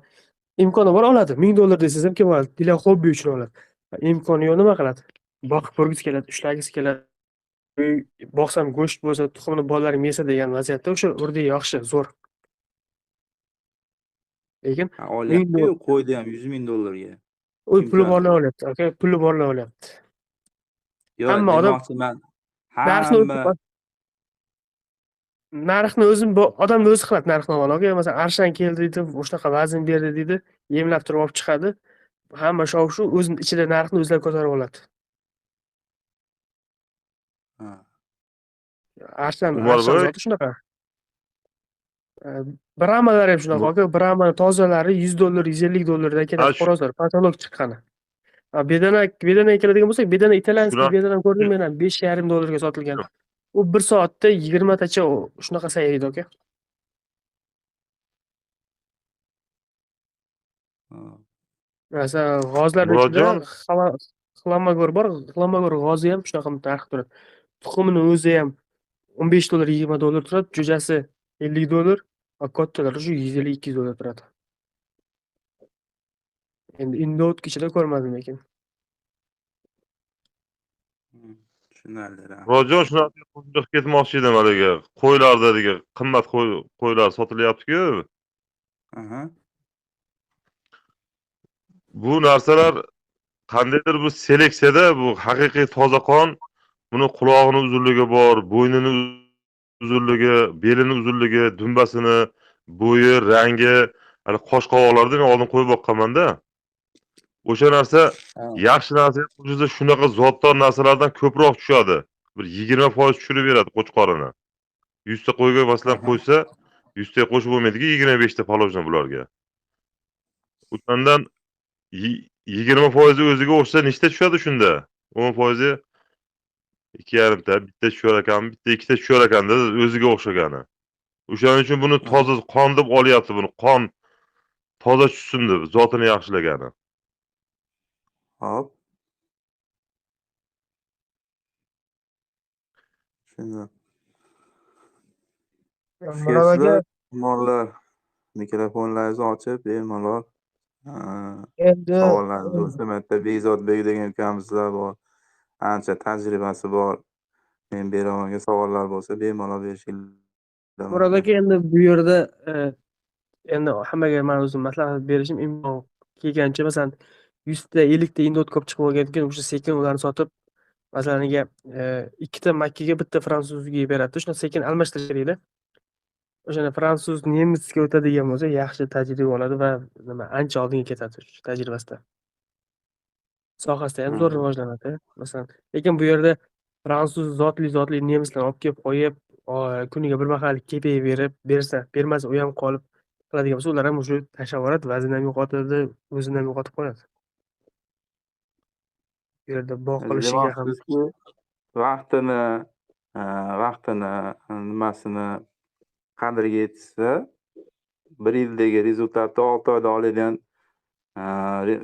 Imkoni bor oladi. $1000 desangiz ham kim oladi? Dila hobbi uchun oladi. Imkoni yo'q nima qiladi? Boqib ko'rgisi keladi, ushlagisi keladi. Boqsam go'sht bo'lsa, tuxumini bolalarim yesa degan vaziyatda o'sha o'rdak yaxshi, zo'r. Lekin olyapti-yu, qo'ydi ham $100 ming. U puli borlar olyapti, aka, puli borlar olyapti. Yo'q, Hamma odam demoqchiman, narxni hamma narxni o'zim odamni o'zi qiladi narxnomani aka. Masalan, Arshan keldi deydi, shunaqa vazn berdi deydi, yemlab turib olib chiqadi. Hamma shov-shuv o'zini ichida narxni o'zlari ko'tarib oladi. Ha. Arshan Umarbek zoti shunaqa. Brahmalar ham shunaqa aka. Brahmani tozalari $100, $150 dan keladi xo'rozlar, patolog chiqqani. Bedana keladigan bo'lsak, bedana italyanskiy bedana ko'rdim men ham $5.5 ga sotilgan. U 1 soatda 20 tacha shunaqa sayraydi aka. Masalan, g'ozlar ichida Xlamagor bor, Xlamagor g'ozi ham shunaqa narx turadi. Tuxumini o'zi ham $15, $20 turadi, jo'jasi $50, kattalari shu $150-200 turadi. Endi indot ichida ko'rmadim lekin. Tushunarli. Murodjon, shunaqa qo'shimcha qilib ketmoqchi edim haligi. Qo'ylarda haligi qimmat qo'ylar sotilyapti-ku. Aha. Bu narsalar qandaydir bu seleksiyada, bu haqiqiy toza qon, buni qulog'ini uzunligi bor, bo'ynini uzunligi, belini uzunligi, dumbasini, bo'yi, rangi, hali qosh qovoqlarida men oldin qo'yib boqqanman-da. O'sha narsa yaxshi narsa qo'shilsa shunaqa zotdor narsalardan ko'proq tushadi. Bir 20% tushirib beradi qo'chqorini. 100 ta qo'yga masalan qo'ysa, 100 ta qo'shib bo'lmaydi-ku, 25 ta положено bularga. O'shandan 20% o'ziga o'xshasa nechta tushadi shunda? 10% 2,5 ta, bitta tushar ekan, bitta ikkita tushar ekanda o'ziga o'xshagani. O'shaning uchun buni toza qon deb olyapti, buni qon toza tushsin deb, zotini yaxshilagani. Hop. Shunday. Murod mollar mikrofonlaringizni ochib, bemalol endi savollarni bo'lsa, bitta Bekzodbek degan ukamizlar bor. Ancha tajribasi bor. Men beraman savollar bo'lsa, bemalol berishinglar. Murod aka, endi bu yerda endi hammaga men o'zim maslahat berishim imkon kelgancha, masalan 100 ta 50 ta indot ko'p chiqib olgan ekan, o'sha sekin ularni sotib, masalan, 2 ta Makkaga, bitta fransuzga beradi. Shuni sekin almashtirish kerakda. O'shani fransuz nemisga o'tadigan bo'lsa, yaxshi tajriba oladi va nima ancha oldinga ketadi shu tajribasida. Sohasida ham zo'r rivojlanadi, masalan. Lekin bu yerda fransuz zotli nemislarni olib kelib qo'yib, kuniga bir mahal kepak berib, bersa, bermasa u ham qolib qiladigan bo'lsa, ular ham o'sha tashlab yuboradi, vaznini ham yo'qotadi, o'zini ham yo'qotib qo'yadi. Bu yerda boqilishiga ham vaqtini nimasini qadriga yetishsa, bir yildagi rezultatni 6 oyda oladigan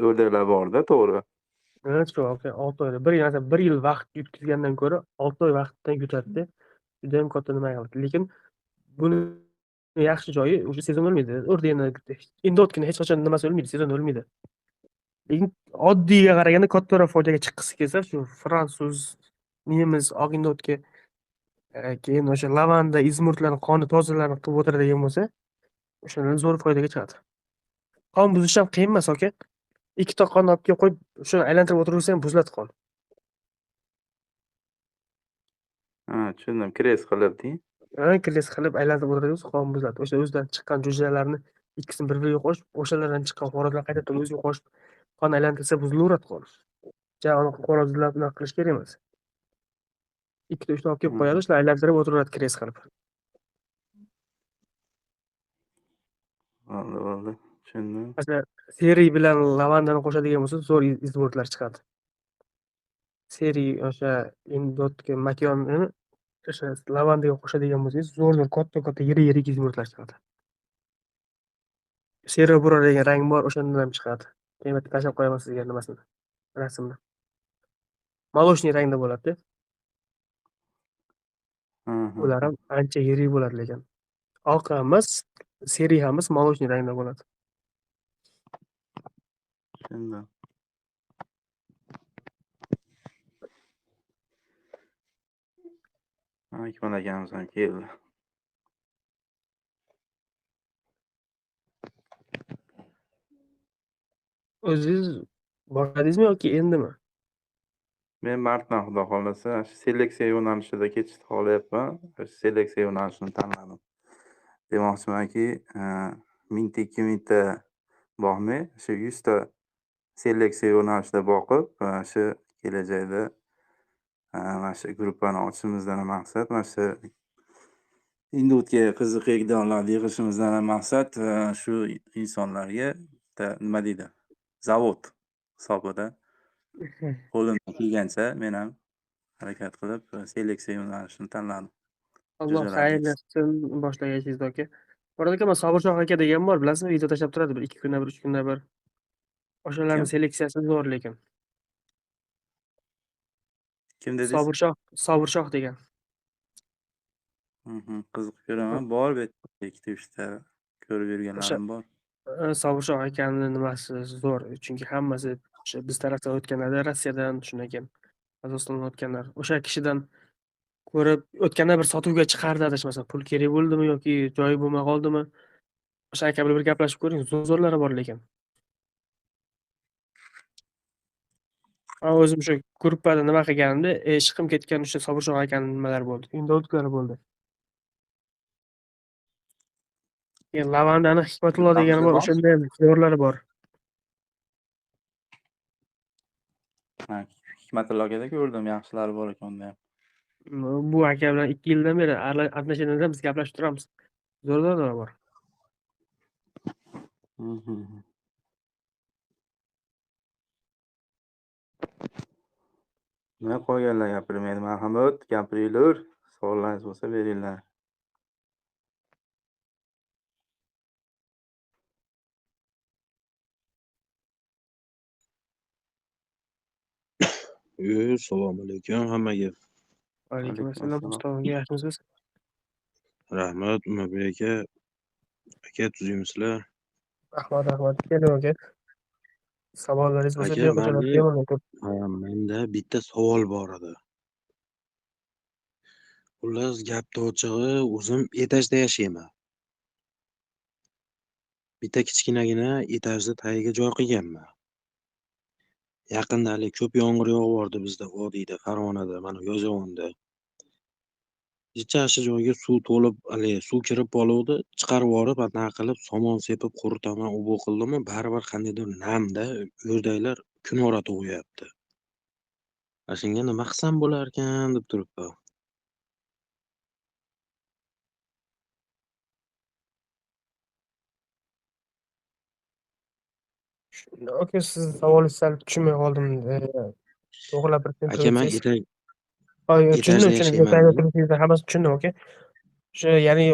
o'rdaklar borda, to'g'ri. Evet, shu 6 oyda bir narsa bir yil vaqt yutkazgandan ko'ra 6 oy vaqtdan yutadi. Juda ham katta nima qiladi. Lekin buni yaxshi joyi o'sha sezon o'lmaydi. O'rdakni indotgina hech qachon nimasi o'lmaydi, sezon o'lmaydi. Lekin oddiyga qaraganda kattaroq foydaga chiqqisi kelsa, shu fransuz, nemis, oq indotga, keyin o'sha lavanda, izmurtlarni qoni tozalarini qilib o'tiradigan bo'lsa, o'shalardan zo'r foydaga chiqadi. Qon buzish ham qiyin emas, aka. Ikkita qonni olib kelib qo'yib, shuni aylantirib o'tiraversa ham buziladi qon. Ha, tushundim. Kres qilib deng. Ha, kres qilib aylantirib o'tiradigan bo'lsa, qon buziladi. O'sha o'zidan chiqqan jo'jalarni ikkisini bir-biriga qo'shib, o'shalardan chiqqan xo'rozlar qaytadan o'ziga qo'shib, qon aylantirsa buzilaveradi qon. Ja, anaqa xo'rozlar bilan qilish kerak emas. Ikkita uchta olib kelib qo'yadi, shular aylantirib o'tiraveradi kres qilib. Bo'ldi, bo'ldi. Tushundim. Masalan, seri bilan lavandani qo'shadigan bo'lsa, zo'r izmurtlar chiqadi. Seri o'sha indotga makyonni o'sha lavandaga qo'shadigan bo'lsangiz, zo'r-zo'r katta-katta yirik-yirik izmurtlar chiqadi. Serebro degan rang bor, o'shandan ham chiqadi. Keyin bitta tashlab qo'yaman sizga nimasini, rasmni. Молочный rangda bo'ladi. Ular ham ancha yirik bo'ladi lekin. Oq ham emas, seri ham emas, молочный rangda bo'ladi. Tushundim. Akmal akamiz ham keldi. O'zingiz boshladingizmi yoki endimi? Men martdan, xudo xohlasa, shu seleksiya yo'nalishida ketishni xohlayapman. Shu seleksiya yo'nalishini tanladim. Demoqchimanki, 1000 ta, 2000 ta boqmay, shu 100 ta seleksiya yo'nalishida boqib, shu kelajakda mana shu gruppani ochishimizdan maqsad, mana shu индоутка ga qiziqadiganlarni yig'ishimizdan ham maqsad shu insonlarga bitta, nima deydi, zavod hisobida qo'limdan kelgancha men ham harakat qilib, seleksiya yo'nalishini tanladim. Alloh Jo'jalarni xayrli qilsin boshlagan aka. Murod aka, mana Sobirchoh aka degan bor, bilasizmi? Video tashlab turadi bir 2 kunda bir, 3 kunda bir. O'shalarni Kim? seleksiyasi zo'r lekin. Kim dedingiz? Sobirchoh, Sobirchoh degan. Qiziqib ko'raman. Bor bu yerda ikkita, uchta ko'rib O'sha yurganlarim bor. Sobirchoh akani nimasi zo'r, chunki hammasi o'sha biz tarafdan o'tganlarda, Rossiyadan, shundan keyin Qozog'istondan o'tganlar. O'sha kishidan ko'rib, o'tganda bir sotuvga chiqardi adashmasam, pul kerak bo'ldimi yoki joyi bo'lmay qoldimi? O'sha aka bilan bir gaplashib ko'ring, zo'r-zo'rlari bor lekin. Man o'zim o'sha gruppada nima qilganimda, ishqim ketgan o'sha Sobirchoh akani nimalari bo'ldi, индоутка lari bo'ldi. Keyin lavandani Hikmatullo degani bor, Tanishlar bormi? o'shanda ham zo'rlari bor. Ha, Hikmatullo akada ko'rdim, yaxshilari bor ekan unda ham. Bu aka bilan 2 yildan beri отношения da biz gaplashib turamiz. Zo'r-zo'rlari bor. Nima, qolganlar gapirmaydi. Marhamat, gapiringlar. Savollaringiz bo'lsa beringlar. Assalomu alaykum hammaga. Va alaykum Alaykum assalom, assalom. Mustafa aka, yaxshimisiz? Rahmat, Umarbek aka. Aka, tuzukmisizlar? Rahmat, rahmat. Keling aka. Savollaringiz bo'lsa Aka, bemalol manda bemalol ko'p. Ha, menda bitta savol bor edi. Xullas, gapni ochig'i, o'zim etajda yashayman. Bitta kichkinagina etajni tagiga joy qilganman. Yaqinda hali ko'p yomg'ir yog'vordi bizda vodiyda, Farg'onada, mana Yozyovonda. Necha joyga suv to'lib, haligi suv kirib qoluvdi, chiqarib yuborib, anaqa qilib, somon sepib quritaman, u bu qildimu, baribir qandaydir namda o'rdaklar kunora tug'yapti. Ana shunga nima qilsam bo'larkan deb turibman. Aka, sizni savolingizni sal tushunmay qoldim. To'g'rilab bir Aka, man tushuntirib o'tsangiz. Ay, etajda tushundim, tushundim. yashayman. Etajda hammasini tushundim, aka. O'sha, ya'ni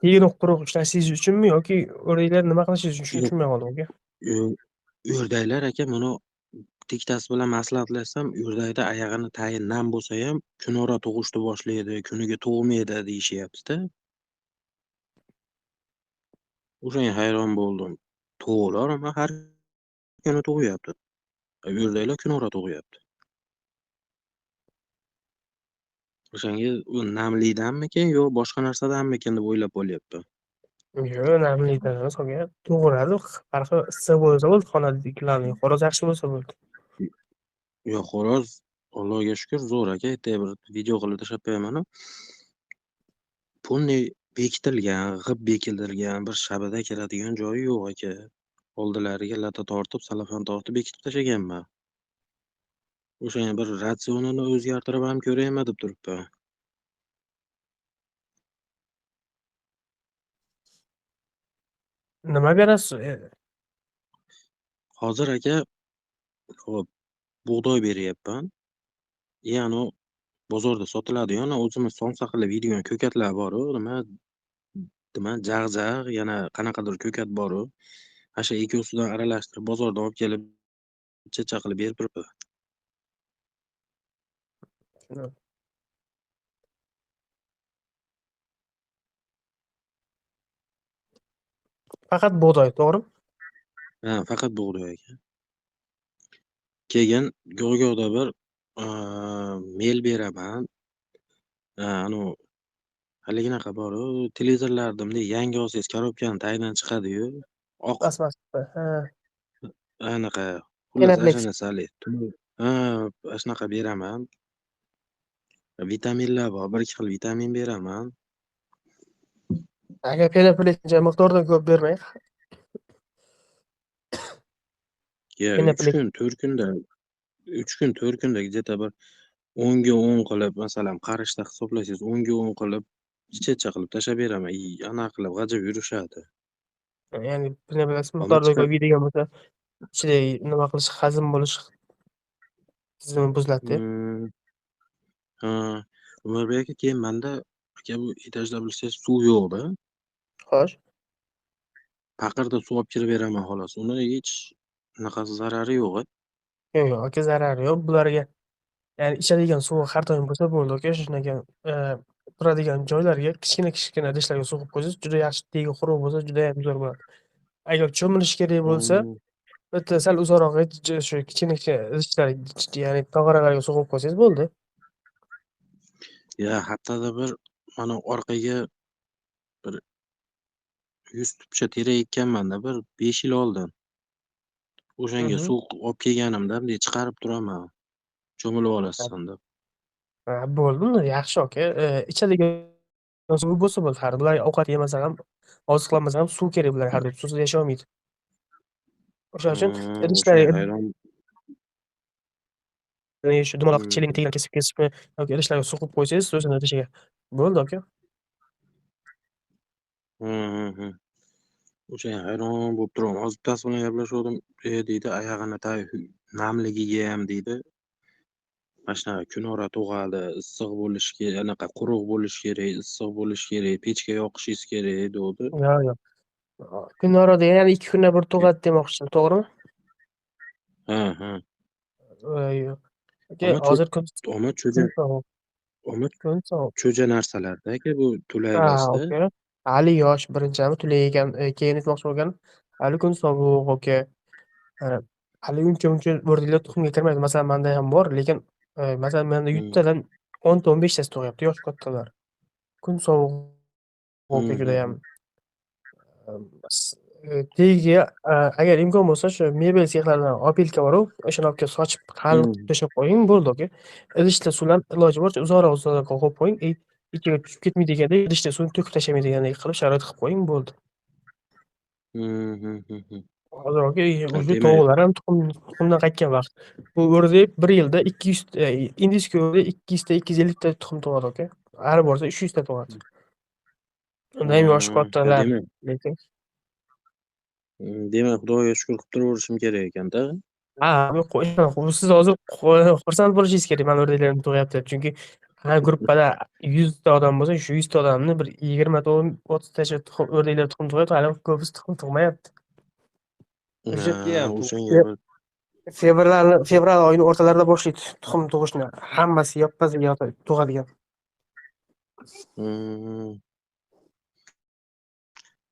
tegini quruq ishlashingiz uchunmi yoki o'rdaklar nima qilishingiz uchun, shuni Yo'q. tushunmay qoldim, aka. Yo'q, o'rdaklar aka, buni bittasi bilan maslahatlashsam, o'rdakda oyog'ini tagi nam bo'lsa ham kunora tug'ishni boshlaydi, kuniga tug'maydi deyishyapti-da. O'shanga hayron bo'ldim. Tovuqlar ham har kuni tug'yapti. O'rdaklar kunora tug'yapti. O'shanga u namlikdanmikin yo boshqa narsadanmikin deb o'ylab qolyapman. Yo'q, namlikdan emas, aka. Tug'iladi, farqi issiq bo'lsa bo'ldi, xonadagilarning xo'roz yaxshi bo'lsa bo'ldi. Yo'q, xo'roz Allohga shukr zo'r aka. Ertaga bir video qilib tashlab qo'yaman-u. Полный bekitilgan, g'ib bekitilgan, bir shabada kiradigan joyi yo'q aka. Oldilariga lata tortib, salafan tortib bekitib tashlaganman. O'shanga bir ratsionini o'zgartirib ham ko'raymi deb turibman. Nima berasiz? Hozir aka, xo'p, bug'doy beryapman. Ya'ni bozorda sotiladigan, o'zimiz somsa qilib yeydigan ko'katlar bor-u, nima nima jag'-jag', yana qanaqadir ko'kat bor-u. Ana shu ikkovsidan aralashtirib bozordan olib kelib chicha qilib berib turibdi. Tushundim. Faqat bug'doy, to'g'rimi? Ha, faqat bug'doy aka. Keyin go'go'da bir mel beraman. Anavi haliginaqa bor-u, televizorlarda bunday yangi olsangiz korobkani tagidan chiqadi-yu, oq Plastmassa, ha. anaqa, xullas, Penoplex. ana shu narsa haligi Ha, shunaqa beraman. Vitaminlar bor, bir ikki xil vitamin beraman. Agar Penoplex miqdoridan ko'p bermang. Ya 3 Penoplex kun, 4 kunda, 3 kun, 4 kunda где-то bir 10 ga 10 qilib, masalan, qarishda hisoblasangiz 10 ga 10 qilib, icha-icha qilib tashlab beraman. I anaqa qilib g'ajib yurishadi. Ya'ni Penoplex Omma miqdoridan chiqar ko'p yeydigan bo'lsa, ichida nima qilish, hazm bo'lish tizimi buziladi-da. Ha, Umarbek aka, keyin menda aka bu etajda bilsangiz suv yo'q-da. Xo'sh. Paqirda suv olib kirib beraman xolos. Uni hech anaqasi zarari yo'q-a? Yo'q, yo'q, aka, zarari yo'q. Bularga ya'ni ichadigan suvi har doim bo'lsa bo'ldi, aka. Shunaqa turadigan joylariga kichkina-kichkina idishlarga suv quyib qo'ysangiz, juda yaxshi, tegi quruq bo'lsa, judayam zo'r bo'ladi. Agar cho'milish kerak bo'lsa, bitta sal uzoqroq shu kichkina-kichkina idishlar, ya'ni tog'oralarga suv quyib qo'ysangiz bo'ldi. Ya haftada bir mana orqaga bir 100 tupcha terak ekkanman-da, bir 5 yil oldin. O'shanga suv olib kelganimda bunday chiqarib turaman. Cho'milib olasan deb. Ha, bo'ldi unda, yaxshi aka. Ichadigan suvi bo'lsa bo'ldi. Har bular ovqat yemasa ham, oziqlanmasa ham suv kerak bular har doim. Suvsiz yashay olmaydi. O'shaning uchun O'shanga hayron. Shu dumaloq chelakni tagini kesib-kesib yoki idishlarga suv quyib qo'ysangiz, o'zini idishiga. Bo'ldi aka. O'shanga hayron bo'lib turaman. Hozir bittasi bilan gaplashuvdim. E, deydi, oyog'ini tagi namligiga ham deydi. Mana shunaqa kunora tug'adi, issiq bo'lishi kerak, anaqa quruq bo'lishi kerak, issiq bo'lishi kerak, pechka yoqishingiz kerak degandi. Yo'q, yo'q. Kunora degan, ya'ni 2 kunda bir tug'adi demoqchisiz, to'g'rimi? Ha, ha. Yo'q. Aka, Omma hozir kun omma cho'ja kun sovuq. Omma Kun sovuq. cho'ja narsalarda aka bu tulay Ha, emasda. aka. Hali yosh, birinchi tulay ekan, keyin aytmoqchi bo'lganim, hali kun sovuq, aka. Hali uncha-muncha o'rdaklar tuxumga kirmaydi. Masalan, menda ham bor, lekin masalan, menda 100 tadan 10 ta 15 tasi tug'yapti, yosh kattalar. Kun sovuq aka judayam. Tagiga agar imkon bo'lsa, shu mebel sexlaridan opilka bor-u, o'shani olib kelib sochib, qalin qilib tashlab qo'ying, bo'ldi aka. Idishda suvlarni iloji boricha uzoqroq-uzoqroqqa qo'yib qo'ying, ichiga tushib ketmaydigandek, idishda suvni to'kib tashlamaydigandek qilib sharoit qilib qo'ying, bo'ldi. Hozir aka, Ha, уже demak tovuqlar ham tuxumdan qaytgan vaqt. Bu o'rdak 1 yilda 200 ta, индийский o'rdak 200 ta, 250 ta tuxum tug'adi aka. Ari borsa 300 ta tug'adi. Unda ham yoshi kattalar Demak lekin. Demak, Xudoga shukur qilib turaverishim kerak ekan-da. Ha, siz hozir xursand bo'lishingiz kerak, mani o'rdaklarim tug'yapti deb. Chunki har gruppada 100 ta odam bo'lsa, shu 100 ta odamni bir 20 ta, 30 tacha tuxum o'rdaklar tuxum tug'yapti, hali ko'pisi tuxum tug'mayapti. Ha, o'shanga bir Fevral oyining o'rtalarida boshlaydi tuxum tug'ishni. Hammasi yoppasiga yotib tug'adigan.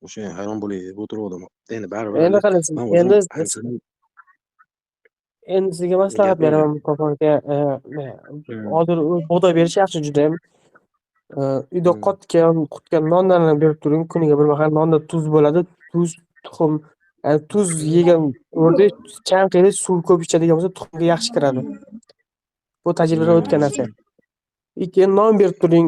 O'shanga hayron bo'lib o'tiruvdim. Endi baribir Endi hali qarang, man o'zim endi anchadan endi sizga maslahat Gaping. beraman, Mustafa aka. Hozir bug'doy berish yaxshi judayam. Uyda qotgan, qutgan nonlarni berib turing. Kuniga bir mahal nonda tuz bo'ladi. Tuz, tuxum, ya'ni tuz yegan o'rdak chanqiydi, suv ko'p ichadigan bo'lsa, tuxumga yaxshi kiradi. Bu tajribadan o'tgan narsa. Keyin non berib turing,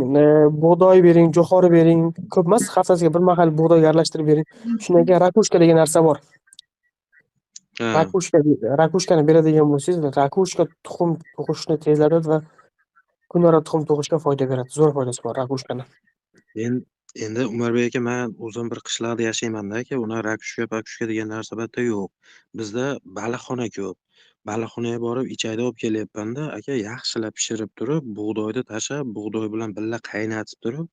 bug'doy bering, jo'xori bering. Ko'p emas, haftasiga bir mahal bug'doyga aralashtirib bering. Shundan keyin ракушка degan narsa bor. Ракушка, ракушка ni beradigan bo'lsangiz, ракушка tuxum tug'ishni tezlatadi va kunora tuxum tug'ishga foyda beradi. Zo'r foydasi bor ракушка ni. Endi Umarbek aka, man o'zim bir qishloqda yashayman-da aka, unaqa ракушка, pakushka degan narsa bu yerda yo'q. Bizda baliqxona ko'p. Baliqxonaga borib ichakni olib kelyapman-da, aka, yaxshilab pishirib turib, bug'doyni tashlab, bug'doy bilan birga qaynatib turib,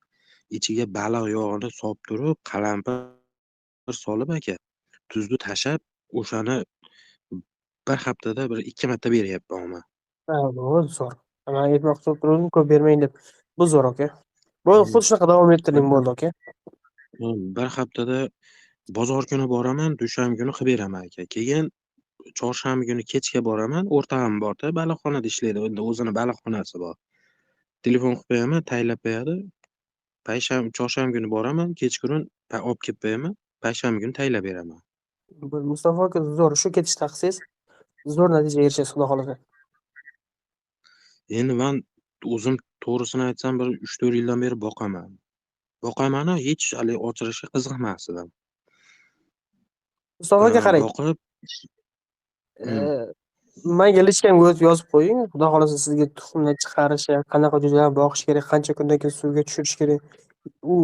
ichiga baliq yog'ini solib turib, qalampir solib aka, tuzni tashlab, o'shani bir haftada bir 2 marta beryapman man. Ha, bu zo'r. Man aytmoqchi bo'lib turgandim, ko'p bermang deb. Bu zo'r aka. Bo'ldi, xuddi shunaqa davom ettiring, bo'ldi aka. Bir haftada bozor kuni boraman, dushanba kuni qilib beraman aka. Keyin chorshanba kuni kechga boraman, o'rtog'im borda, baliqxonada ishlaydi, endi o'zini baliqxonasi bor. Telefon qilib qo'yaman, tayyorlab qo'yadi. Payshanba, chorshanba kuni boraman, kechqurun olib kelib qo'yaman, payshanba kuni tayyorlab beraman. Mustafa aka, zo'r, shu ketishda qilsangiz, zo'r natijaga erishasiz, Xudo xohlasa. Endi men o'zim to'g'risini aytsam bir 3-4 yildan beri boqaman. Boqamanu hech hali ochirishga qiziqmas edim. Mustafa aka qarang. Boqib Menga личка mga o'tib yozib qo'ying. Xudo xohlasa sizga tuxumni chiqarishi, qanaqa jo'jalarni boqish kerak, qancha kundan keyin suvga tushirish kerak, u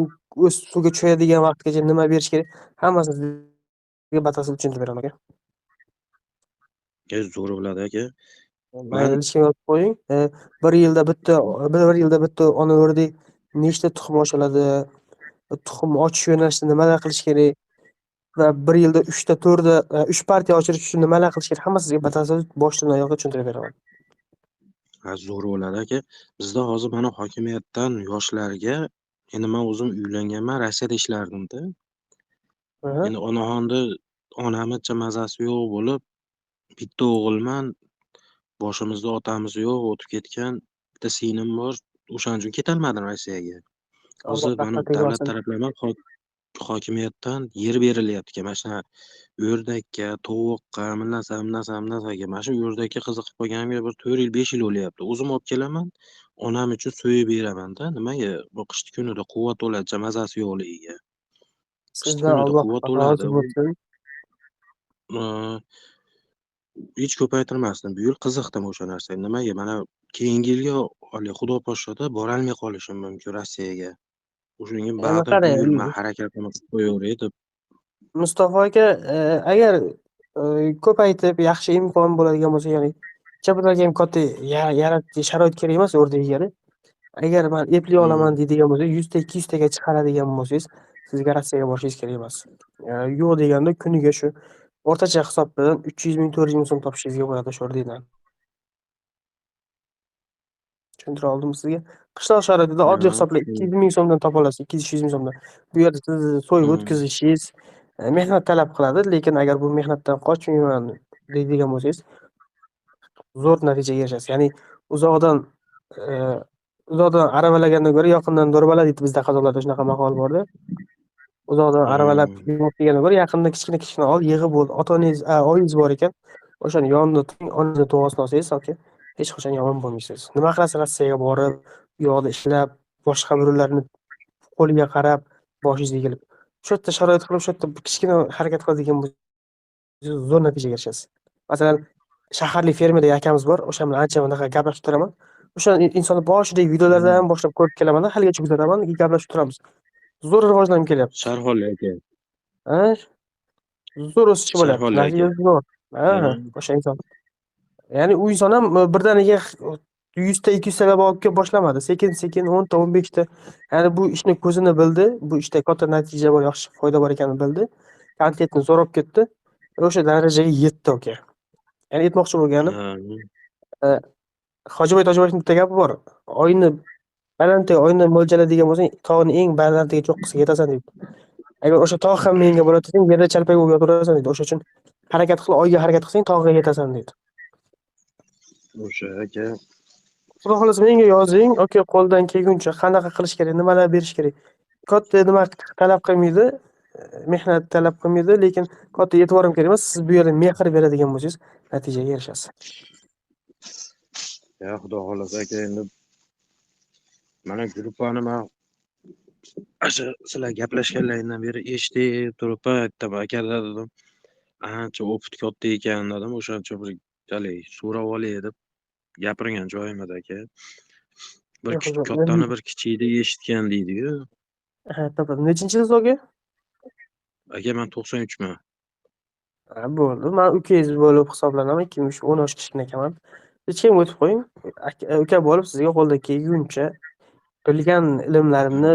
o'z suvga tushadigan vaqtgacha nima berish kerak, hammasini sizga batafsil tushuntirib beraman aka. Zo'r bo'ladi aka. Mayli, личка mga yozib qo'ying. Bir yilda bitta, bir yilda bitta ona o'rdak nechta tuxum ochiladi, tuxum ochish yo'nalishida nimalar qilish kerak va bir yilda 3 ta, 4 ta, 3 partiya ochirish uchun nimalar qilish kerak, hammasini sizga batafsil boshdan oyoqqa tushuntirib beraman. Ha, zo'r bo'ladi aka. Bizda hozir mana hokimiyatdan yoshlarga, endi men o'zim uylanganman, Rossiyada ishlardim-da. Endi onaxonni onamicha mazasi yo'q bo'lib, bitta o'g'ilman, boshimizda otamiz yo'q, o'tib ketgan, bitta singlim bor, o'shaning uchun ketolmadim Rossiyaga. Hozir Alloh mana rahmat davlat aylasin. taraflama hokimiyatdan yer berilyapti ekan. Mana shu o'rdakka, tovuqqa, bunasa, bunasa, bunasaga. Mana shu o'rdakka qiziqib qolganimga bir 4 yil, 5 yil bo'lyapti. O'zim olib kelaman, onam uchun so'yib beraman-da. Nimaga? Bu qishki kunida quvvat bo'ladi, mazasi yo'qligiga. Qishki Sizdan kunida Alloh quvvat rozi bo'ladi. bo'lsin. Hech ko'paytirmasdim. Bu yil qiziqdim o'sha narsaga. Nimaga? Mana keyingi yilga hali Xudo poshshoda borolmay qolishim mumkin Rossiyaga. O'shunga Endi baribir bu qarang, yil men harakatimni qilib qo'yaveray deb. Mustafa aka, agar ko'paytib yaxshi imkon bo'ladigan bo'lsa, ya'ni chapalarga ham katta yarat sharoit kerak emas o'rdak egari. Agar men epli olaman deydigan bo'lsa, 100 ta, 200 taga chiqaradigan bo'lsangiz, sizga Rossiyaga borishingiz kerak emas. Yo'q deganda kuniga shu o'rtacha hisob bilan 300 ming, 400 ming so'm topishingizga bo'ladi o'sha o'rdakdan. Tushuntira oldimmi sizga? Qishloq sharoitida oddiy hisoblab 200 ming so'mdan topa olasiz, 200-300 ming so'mdan. Bu yerda sizni so'yib o'tkazishingiz mehnat talab qiladi, lekin agar bu mehnatdan qochmayman deydigan bo'lsangiz, zo'r natijaga erishasiz. Ya'ni uzoqdan uzoqdan aravalagandan ko'ra yaqindan do'rvala deydi bizda qozoqlarda shunaqa maqol borda. Uzoqdan aravalab degandan ko'ra yaqindan kichkina-kichkina ol, yig'ib bo'ldi. Ota-onangiz, oyingiz bor ekan, o'shani yonida turing, onangizni duosini olsangiz, aka, hech qachon yomon bo'lmaysiz. Nima qilasiz Rossiyaga borib, u yoqda ishlab, boshqa birovlarni qo'liga qarab, boshingiz egilib. Shu yerda sharoit qilib, shu yerda kichkina harakat qiladigan bo'lsangiz, zo'r natijaga erishasiz. Masalan, shaharlik fermerdagi akamiz bor, o'sha bilan ancha bunaqa gaplashib turaman. O'sha insonni boshidagi videolardan boshlab ko'rib kelaman, haligacha kuzataman, gaplashib turamiz. Zo'r rivojlanib kelyapti. Sharxonli aka. Ha? Zo'r o'sish bo'lyapti. Sharxonli aka. Natija zo'r. Ha, o'sha inson. Ya'ni u inson ham birdaniga 100 ta, 200 talab olib kelib boshlamadi. Sekin-sekin 10 ta, 15 ta. Ya'ni bu ishni ko'zini bildi, bu ishda katta natija bor, yaxshi foyda bor ekanini bildi. Kontentni zo'r olib ketdi. O'sha darajaga yetdi aka. Ya'ni aytmoqchi bo'lganim, Hojiboy Tojiboyevning bitta gapi bor. Oyni balandga, oyni mo'ljallaydigan bo'lsang, tog'ning eng balandiga cho'qqisiga yetasan deydi. Agar o'sha tog' ham menga bo'ladi desang, yerda chalpak bo'lib yotaverasan deydi. O'sha uchun harakat qil, oyga harakat qilsang, tog'ga yetasan deydi. O'sha aka. Xudo xohlasa menga yozing, aka, qo'ldan kelguncha qanaqa qilish kerak, nimalar berish kerak. Katta nima talab qilmaydi, mehnat talab qilmaydi, lekin katta e'tibor ham kerak emas. Siz bu yerda mehr beradigan bo'lsangiz, natijaga erishasiz. Ya Xudo xohlasa aka, endi mana gruppani men o'sha sizlar gaplashganlaringdan beri eshitib turibman, aytdim akalar dedim. Ancha opit katta ekan dedim, o'shancha bir haligi so'rab olay deb gapirgan joyim edi aka. Bir kattani bir kichikni eshitgan deydi-yu. Ha, topadi. Nechinchi yil aka? Aka, men 93man. Ha, bo'ldi. Men ukangiz bo'lib hisoblanaman. 2003, 10 yosh kichkina ekanman. Hech kim o'tib qo'ying. Uka bo'lib sizga qo'ldan kelguncha bilgan ilmlarimni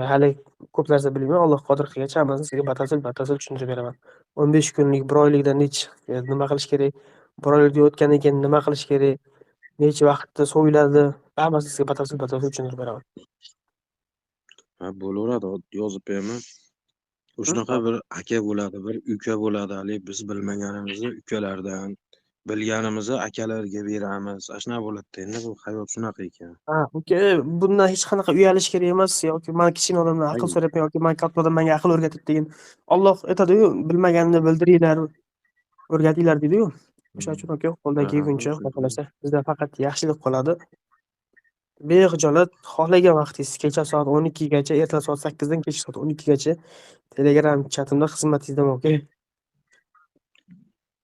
hali ko'p narsa bilmayman. Alloh qodir qilgancha hammasini sizga batafsil tushuntirib beraman. 15 kunlik, bir oylikda necha nima qilish kerak, bir oylikda o'tgandan keyin nima qilish kerak, necha vaqtda so'yiladi, hammasini sizga batafsil tushuntirib beraman. Ha, bo'laveradi, yozib beraman. Shunaqa bir aka bo'ladi, bir uka bo'ladi, hali biz bilmaganimizni ukalardan, bilganimizni akalarga beramiz. Ana shunaqa bo'ladi-da, endi bu hayot shunaqa ekan. Ha, uka, bundan hech qanaqa uyalish kerak emas yoki men kichkina odamdan aql so'rayapman yoki men katta odam menga aql o'rgatib degan. Alloh aytadi-yu, bilmaganini bildiringlar, o'rgatinglar deydi-yu. O'sha uchun aka, qo'ldan kelguncha, Xudo xohlasa, bizda faqat yaxshilik qoladi. Bexijolat xohlagan vaqtingiz kecha soat 12 gacha, erta soat 8 dan kechki soat 12 gacha Telegram chatimda xizmatingizdaman, aka.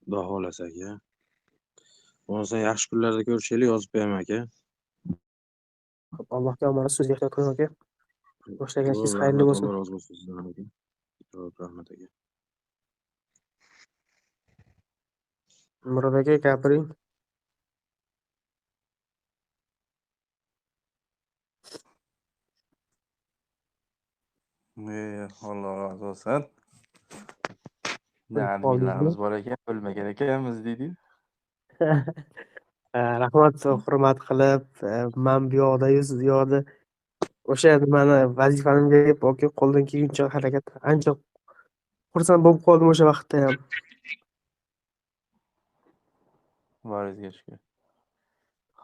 Xudo xohlasa aka. Bo'lmasa yaxshi kunlarda ko'rishaylik, yozib qo'yaman aka. Allohga omonat, so'zga ehtiyot qiling aka. Boshlagan ishingiz Xo'p, xayrli rahmat, bo'lsin. Alloh rozi bo'lsin sizdan aka. Xo'p, rahmat aka. Murod aka, gapiring. Alloh rozi bo'lsin. Qoldingizmi? Adminlarimiz bor ekan, bilmagan ekanmiz deydi. Rahmat, hurmat qilib, men bu yoqda-yu, siz u yoqda. O'sha nimani vazifani berib, aka, qo'ldan kelguncha harakat. Ancha xursand bo'lib qoldim o'sha vaqtda ham. Boringizga shukur.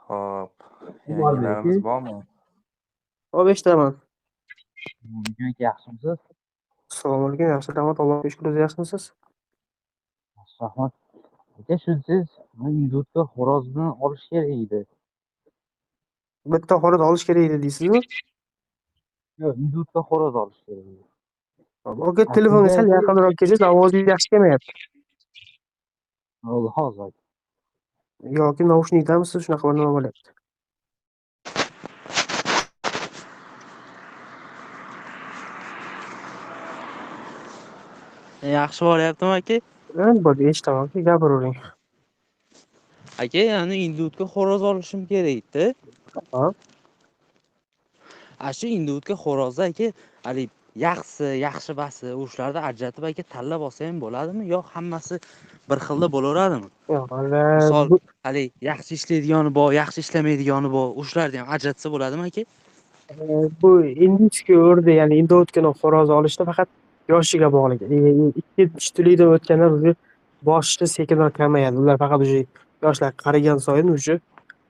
Xo'p, yangilarimiz bormi? Xo'p, eshitaman. Yaxshimisiz? Assalomu alaykum, yaxshi, rahmat. Allohga shukr, o'zi yaxshimisiz? Yaxshi, rahmat. Aka, shu siz indutga xo'rozni olish kerak edi. Bitta xo'roz olish kerak edi deysizmi? Yo'q, indutga xo'roz olish kerak edi. Aka, telefonga sal yaqinroq kelsangiz, ovozingiz yaxshi kelmayapti. Bo'ldi, hozir aka. Yoki naushnikdamisiz, shunaqa bir nima bo'lyapti. Yaxshi boryaptimi aka? Bo'ldi, eshitaman aka, gapiravering. Aka, ya'ni indutga xo'roz olishim kerak edi. Hop. A shu indutga xo'rozni aka, hali yaxshisi, yaxshi basi, o'shalarni ajratib aka tanlab olsa ham bo'ladimi yo hammasi bir xilda bo'laveradimi? Yo'q, Misol, hali yaxshi ishlaydigani bor, yaxshi ishlamaydigani bor, o'shalarni ham ajratsa bo'ladimi aka? Bu indutga o'rda, ya'ni indutgani xo'roz olishda faqat yoshiga bog'liq. Ikkinchi tulikdan o'tganlar уже boshida sekinroq kamayadi. Ular faqat уже yoshlar qarigan sayin уже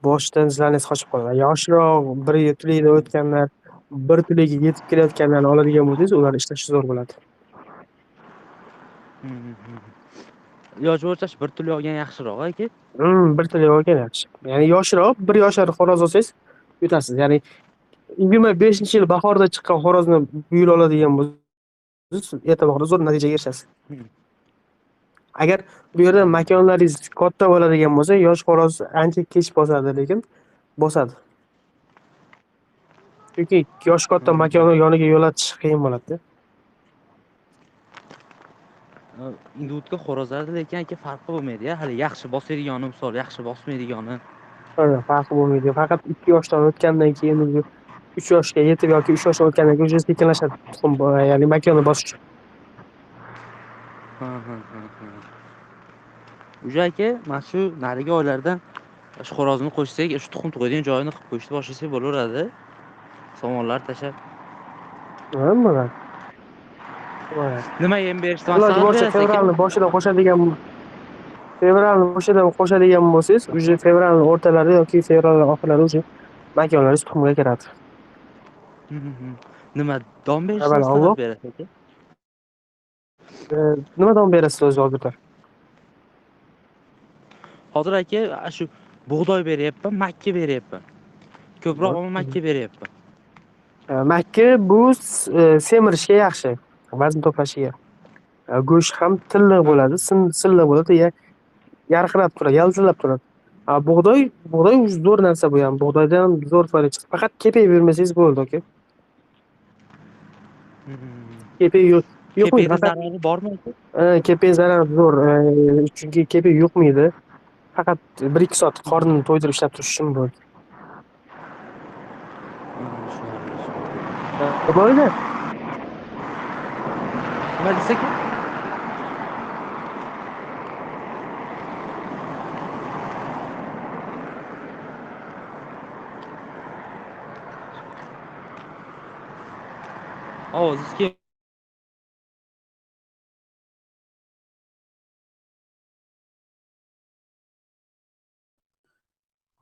boshidan zlanisi qochib qoladi. Yoshroq bir tulikdan o'tganlar, bir tuliga yetib kelayotganlarni oladigan bo'lsangiz, ular ishlashi zo'r bo'ladi. Yosh bo'lsa bir tulik olgan yaxshiroq aka. Bir tulik olgan yaxshi. Ya'ni yoshroq, bir yoshar xo'roz olsangiz yutasiz. Ya'ni 25-yil bahorda chiqqan xo'rozni bu yil oladigan bo'lsangiz, erta bahorda zo'r natijaga erishasiz. Agar bu yerda makonlaringiz katta bo'ladigan bo'lsa, yosh xo'roz ancha kech bosadi, lekin bosadi. Chunki yosh katta makonni yoniga yo'latish qiyin bo'ladi-da. Indutga xo'rozlarda lekin aka farqi bo'lmaydi-ya, hali yaxshi bosadigani, misol yaxshi bosmaydigani. Farqi bo'lmaydi. Faqat 2 yoshdan o'tgandan keyin 3 yoshga yetib yoki 3 yoshdan o'tgandan keyin sekinlashadi tuxum, ya'ni makonni bosish. O'sha aka, mana shu narigi oylardan shu xo'rozni qo'shsak, shu tuxum tug'adigan joyini qilib qo'yishni boshlasak bo'laveradi. Somonlar tashlab. Nima? Nima yem berishdi? Iloji boricha fevralni boshida qo'shadigan, fevralni boshida qo'shadigan bo'lsangiz, уже fevralning o'rtalarida yoki fevralning oxirlarida уже makonlaringiz tuxumga kiradi. Nima don berishni maslahat berasiz aka? Nima don berasiz o'zi hozirda? Hozir aka, shu bug'doy beryapman, makka beryapman. Ko'proq makka beryapman. Makka bu semirishga yaxshi, vazn to'plashiga. Go'sht ham tilliq bo'ladi, silliq bo'ladi, yarqirab turadi, yaltillab turadi. Bug'doy zo'r narsa bu ham. Bug'doydan ham zo'r foyda chiqadi. Faqat kepak bermasangiz bo'ldi, aka. Kepak yo'q. Kepakning zarari bormi? Kepak zarari zo'r, chunki kepak yuqmaydi. Faqat 1-2 soat qornini to'ydirib ishlab turish uchun bo'ldi. Bo'ldi. Nima desak? Ovozingiz kelmayapti.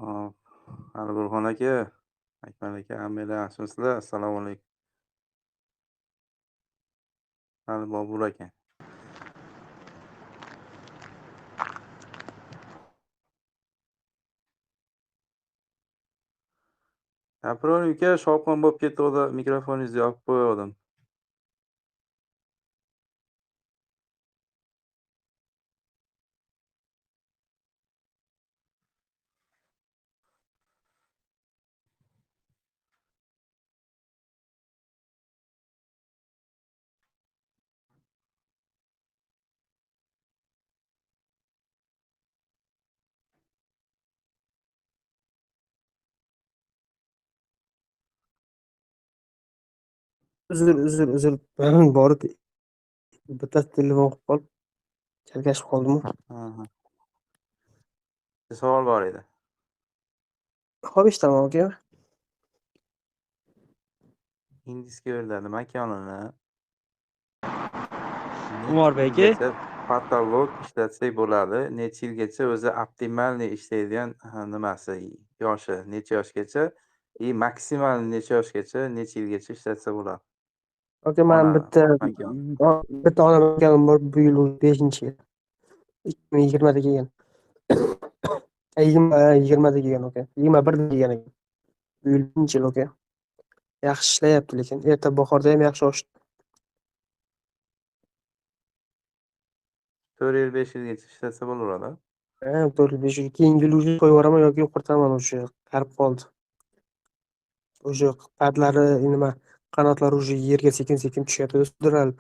Hop, Ali Burxon aka, Akmal aka, hammanglar yaxshimisizlar? Assalomu alaykum. Ali Bobur aka. Abror uka, shovqin bo'lib ketdi, mikrofoningizni yopib qo'ygandim. Uzr. Borib bitta telefon qilib qolib, chalkashib qoldim. Savol bor edi. Xo'p, eshitaman aka. Ingichka o'rladi makonini. Umarbek aka, patolog ishlatsak bo'ladi. Necha yilgacha o'zi optimalniy ishlaydigan nimasi, yoshi, necha yoshgacha и maksimal necha yoshgacha, necha yilgacha ishlatsa bo'ladi? Aka, men bitta ona makanim bor, bu yil 5-yil. 2020da kelgan. 20da kelgan aka. 21da kelgan aka. Bu yil 5-yil aka. Yaxshi ishlayapti lekin erta bahorda ham yaxshi oshdi. 4 yil 5 yilgacha ishlatsa bo'laveradi. Ha, 4 yil 5 yil. Keyingi yil уже qo'yib yuboraman yoki qurtaman, o'sha qarib qoldi. O'sha padlari nima, qanotlari уже yerga sekin-sekin tushyapti, sudralib.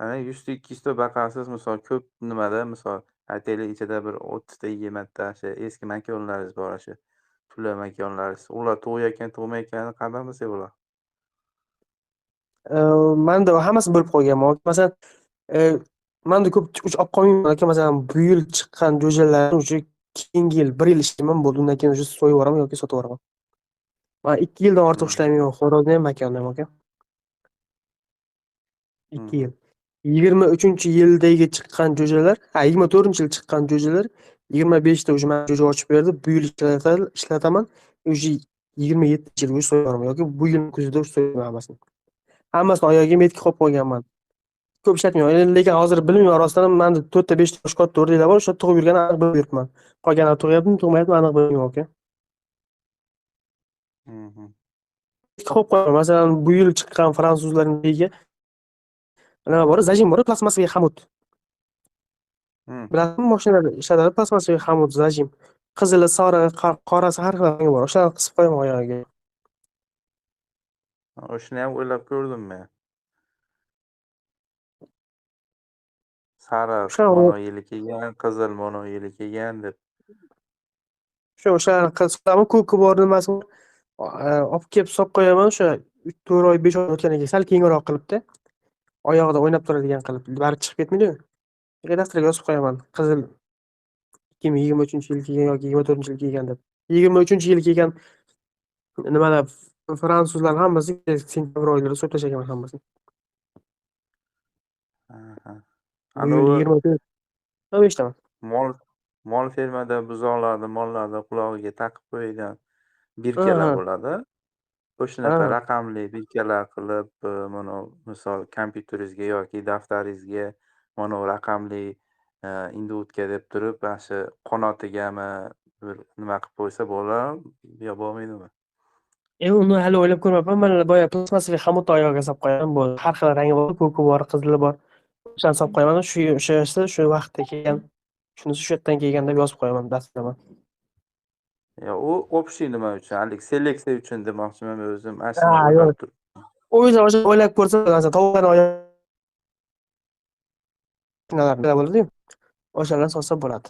Ana 100 ta 200 ta baqasiz, misol ko'p nimada, misol aytaylik ichida bir 30 ta 20 ta o'sha eski makonlaringiz bor, o'sha pula makonlaringiz. Ular tug'ayotgan, tug'mayotganini qanday bilsak bo'ladi? Menda hammasini bilib qo'yganman. Masalan, menda ko'p uch olib qolmayman aka, masalan, bu yil chiqqan jo'jalarni o'sha keyingi yil 1 yil ishlayman, bo'ldi, undan keyin o'sha so'yib yuboraman yoki sotib yuboraman. Men 2 yildan ortiq ishlamayman, xo'rozni ham, makonni ham aka. 2 yil. 23-yildagi chiqqan jo'jalar, ha, 24-yil chiqqan jo'jalar 25 ta o'sha men jo'ja ochib berdi, bu yil ishlataman, o'sha 27-yilga so'yib yuboraman yoki bu yil kuzida so'yaman hammasini. Hammasini oyog'iga metki qo'yib qo'yganman. Ko'p ishlatmayman, lekin hozir bilmayman, rostdan ham menda 4 ta 5 ta katta o'rdaklar bor, o'sha tug'ib yurgani aniq bilib yuribman. Qolganlar tug'yaptimi, tug'mayaptimi aniq bilmayman aka. Metki qo'yib qo'yaman. Masalan, bu yil chiqqan fransuzlarning nima bor, zajim bor, plastmassaviy xamut. Bilasizmi, mashinalarda ishlatadi plastmassaviy xamut, zajim. Qizili, sariq, qorasi har xil rangi bor. O'shalarni qisib qo'yaman oyog'iga. O'shani ham o'ylab ko'rdim men. Sariq mono yili kelgan, qizil mono yili kelgan deb. Shu o'shalarni qilsam, ko'ki bor, nimasi bor, olib kelib solib qo'yaman, o'sha 3-4 oy, 5 oy o'tgandan keyin sal kengroq qilibdi. Oyog'ida o'ynab turadigan qilib, bari chiqib ketmaydi-ku. Daftarga yozib qo'yaman. Qizil 2023-yil kelgan yoki 24-yil kelgan deb. 23-yil kelgan nimalar fransuzlar hammasi sentyabr oylarida so'yib tashlaganman hammasini. Anavi 24 mol fermada buzoqlarni, mollarni qulog'iga taqib qo'yadigan birkalar bo'ladi. O'shanaqa raqamli birkalar qilib, mana misol kompyuteringizga yoki daftaringizga mana raqamli indutka deb turib, mana shu qanotigami bir nima qilib qo'ysa bo'ladimi yo bo'lmaydimi? Uni hali o'ylab ko'rmabman. Mana boya plastmassaviy xamut oyog'iga solib qo'yaman. Bo'ldi. Har xil rangi bor, ko'ki bor, qizili bor. O'shani solib qo'yaman. Shu o'sha shu vaqtda kelgan, shunisi shu yerdan kelgan deb yozib qo'yaman daftarga. Ya u общий nima uchun, haligi seleksiya uchun demoqchiman men o'zim. Ana shuni o'ylab turib. O'zi o'sha o'ylab ko'rsa, masalan, tovuqlarni oyog'i bo'ladi-yu. O'shalarni solsa bo'ladi.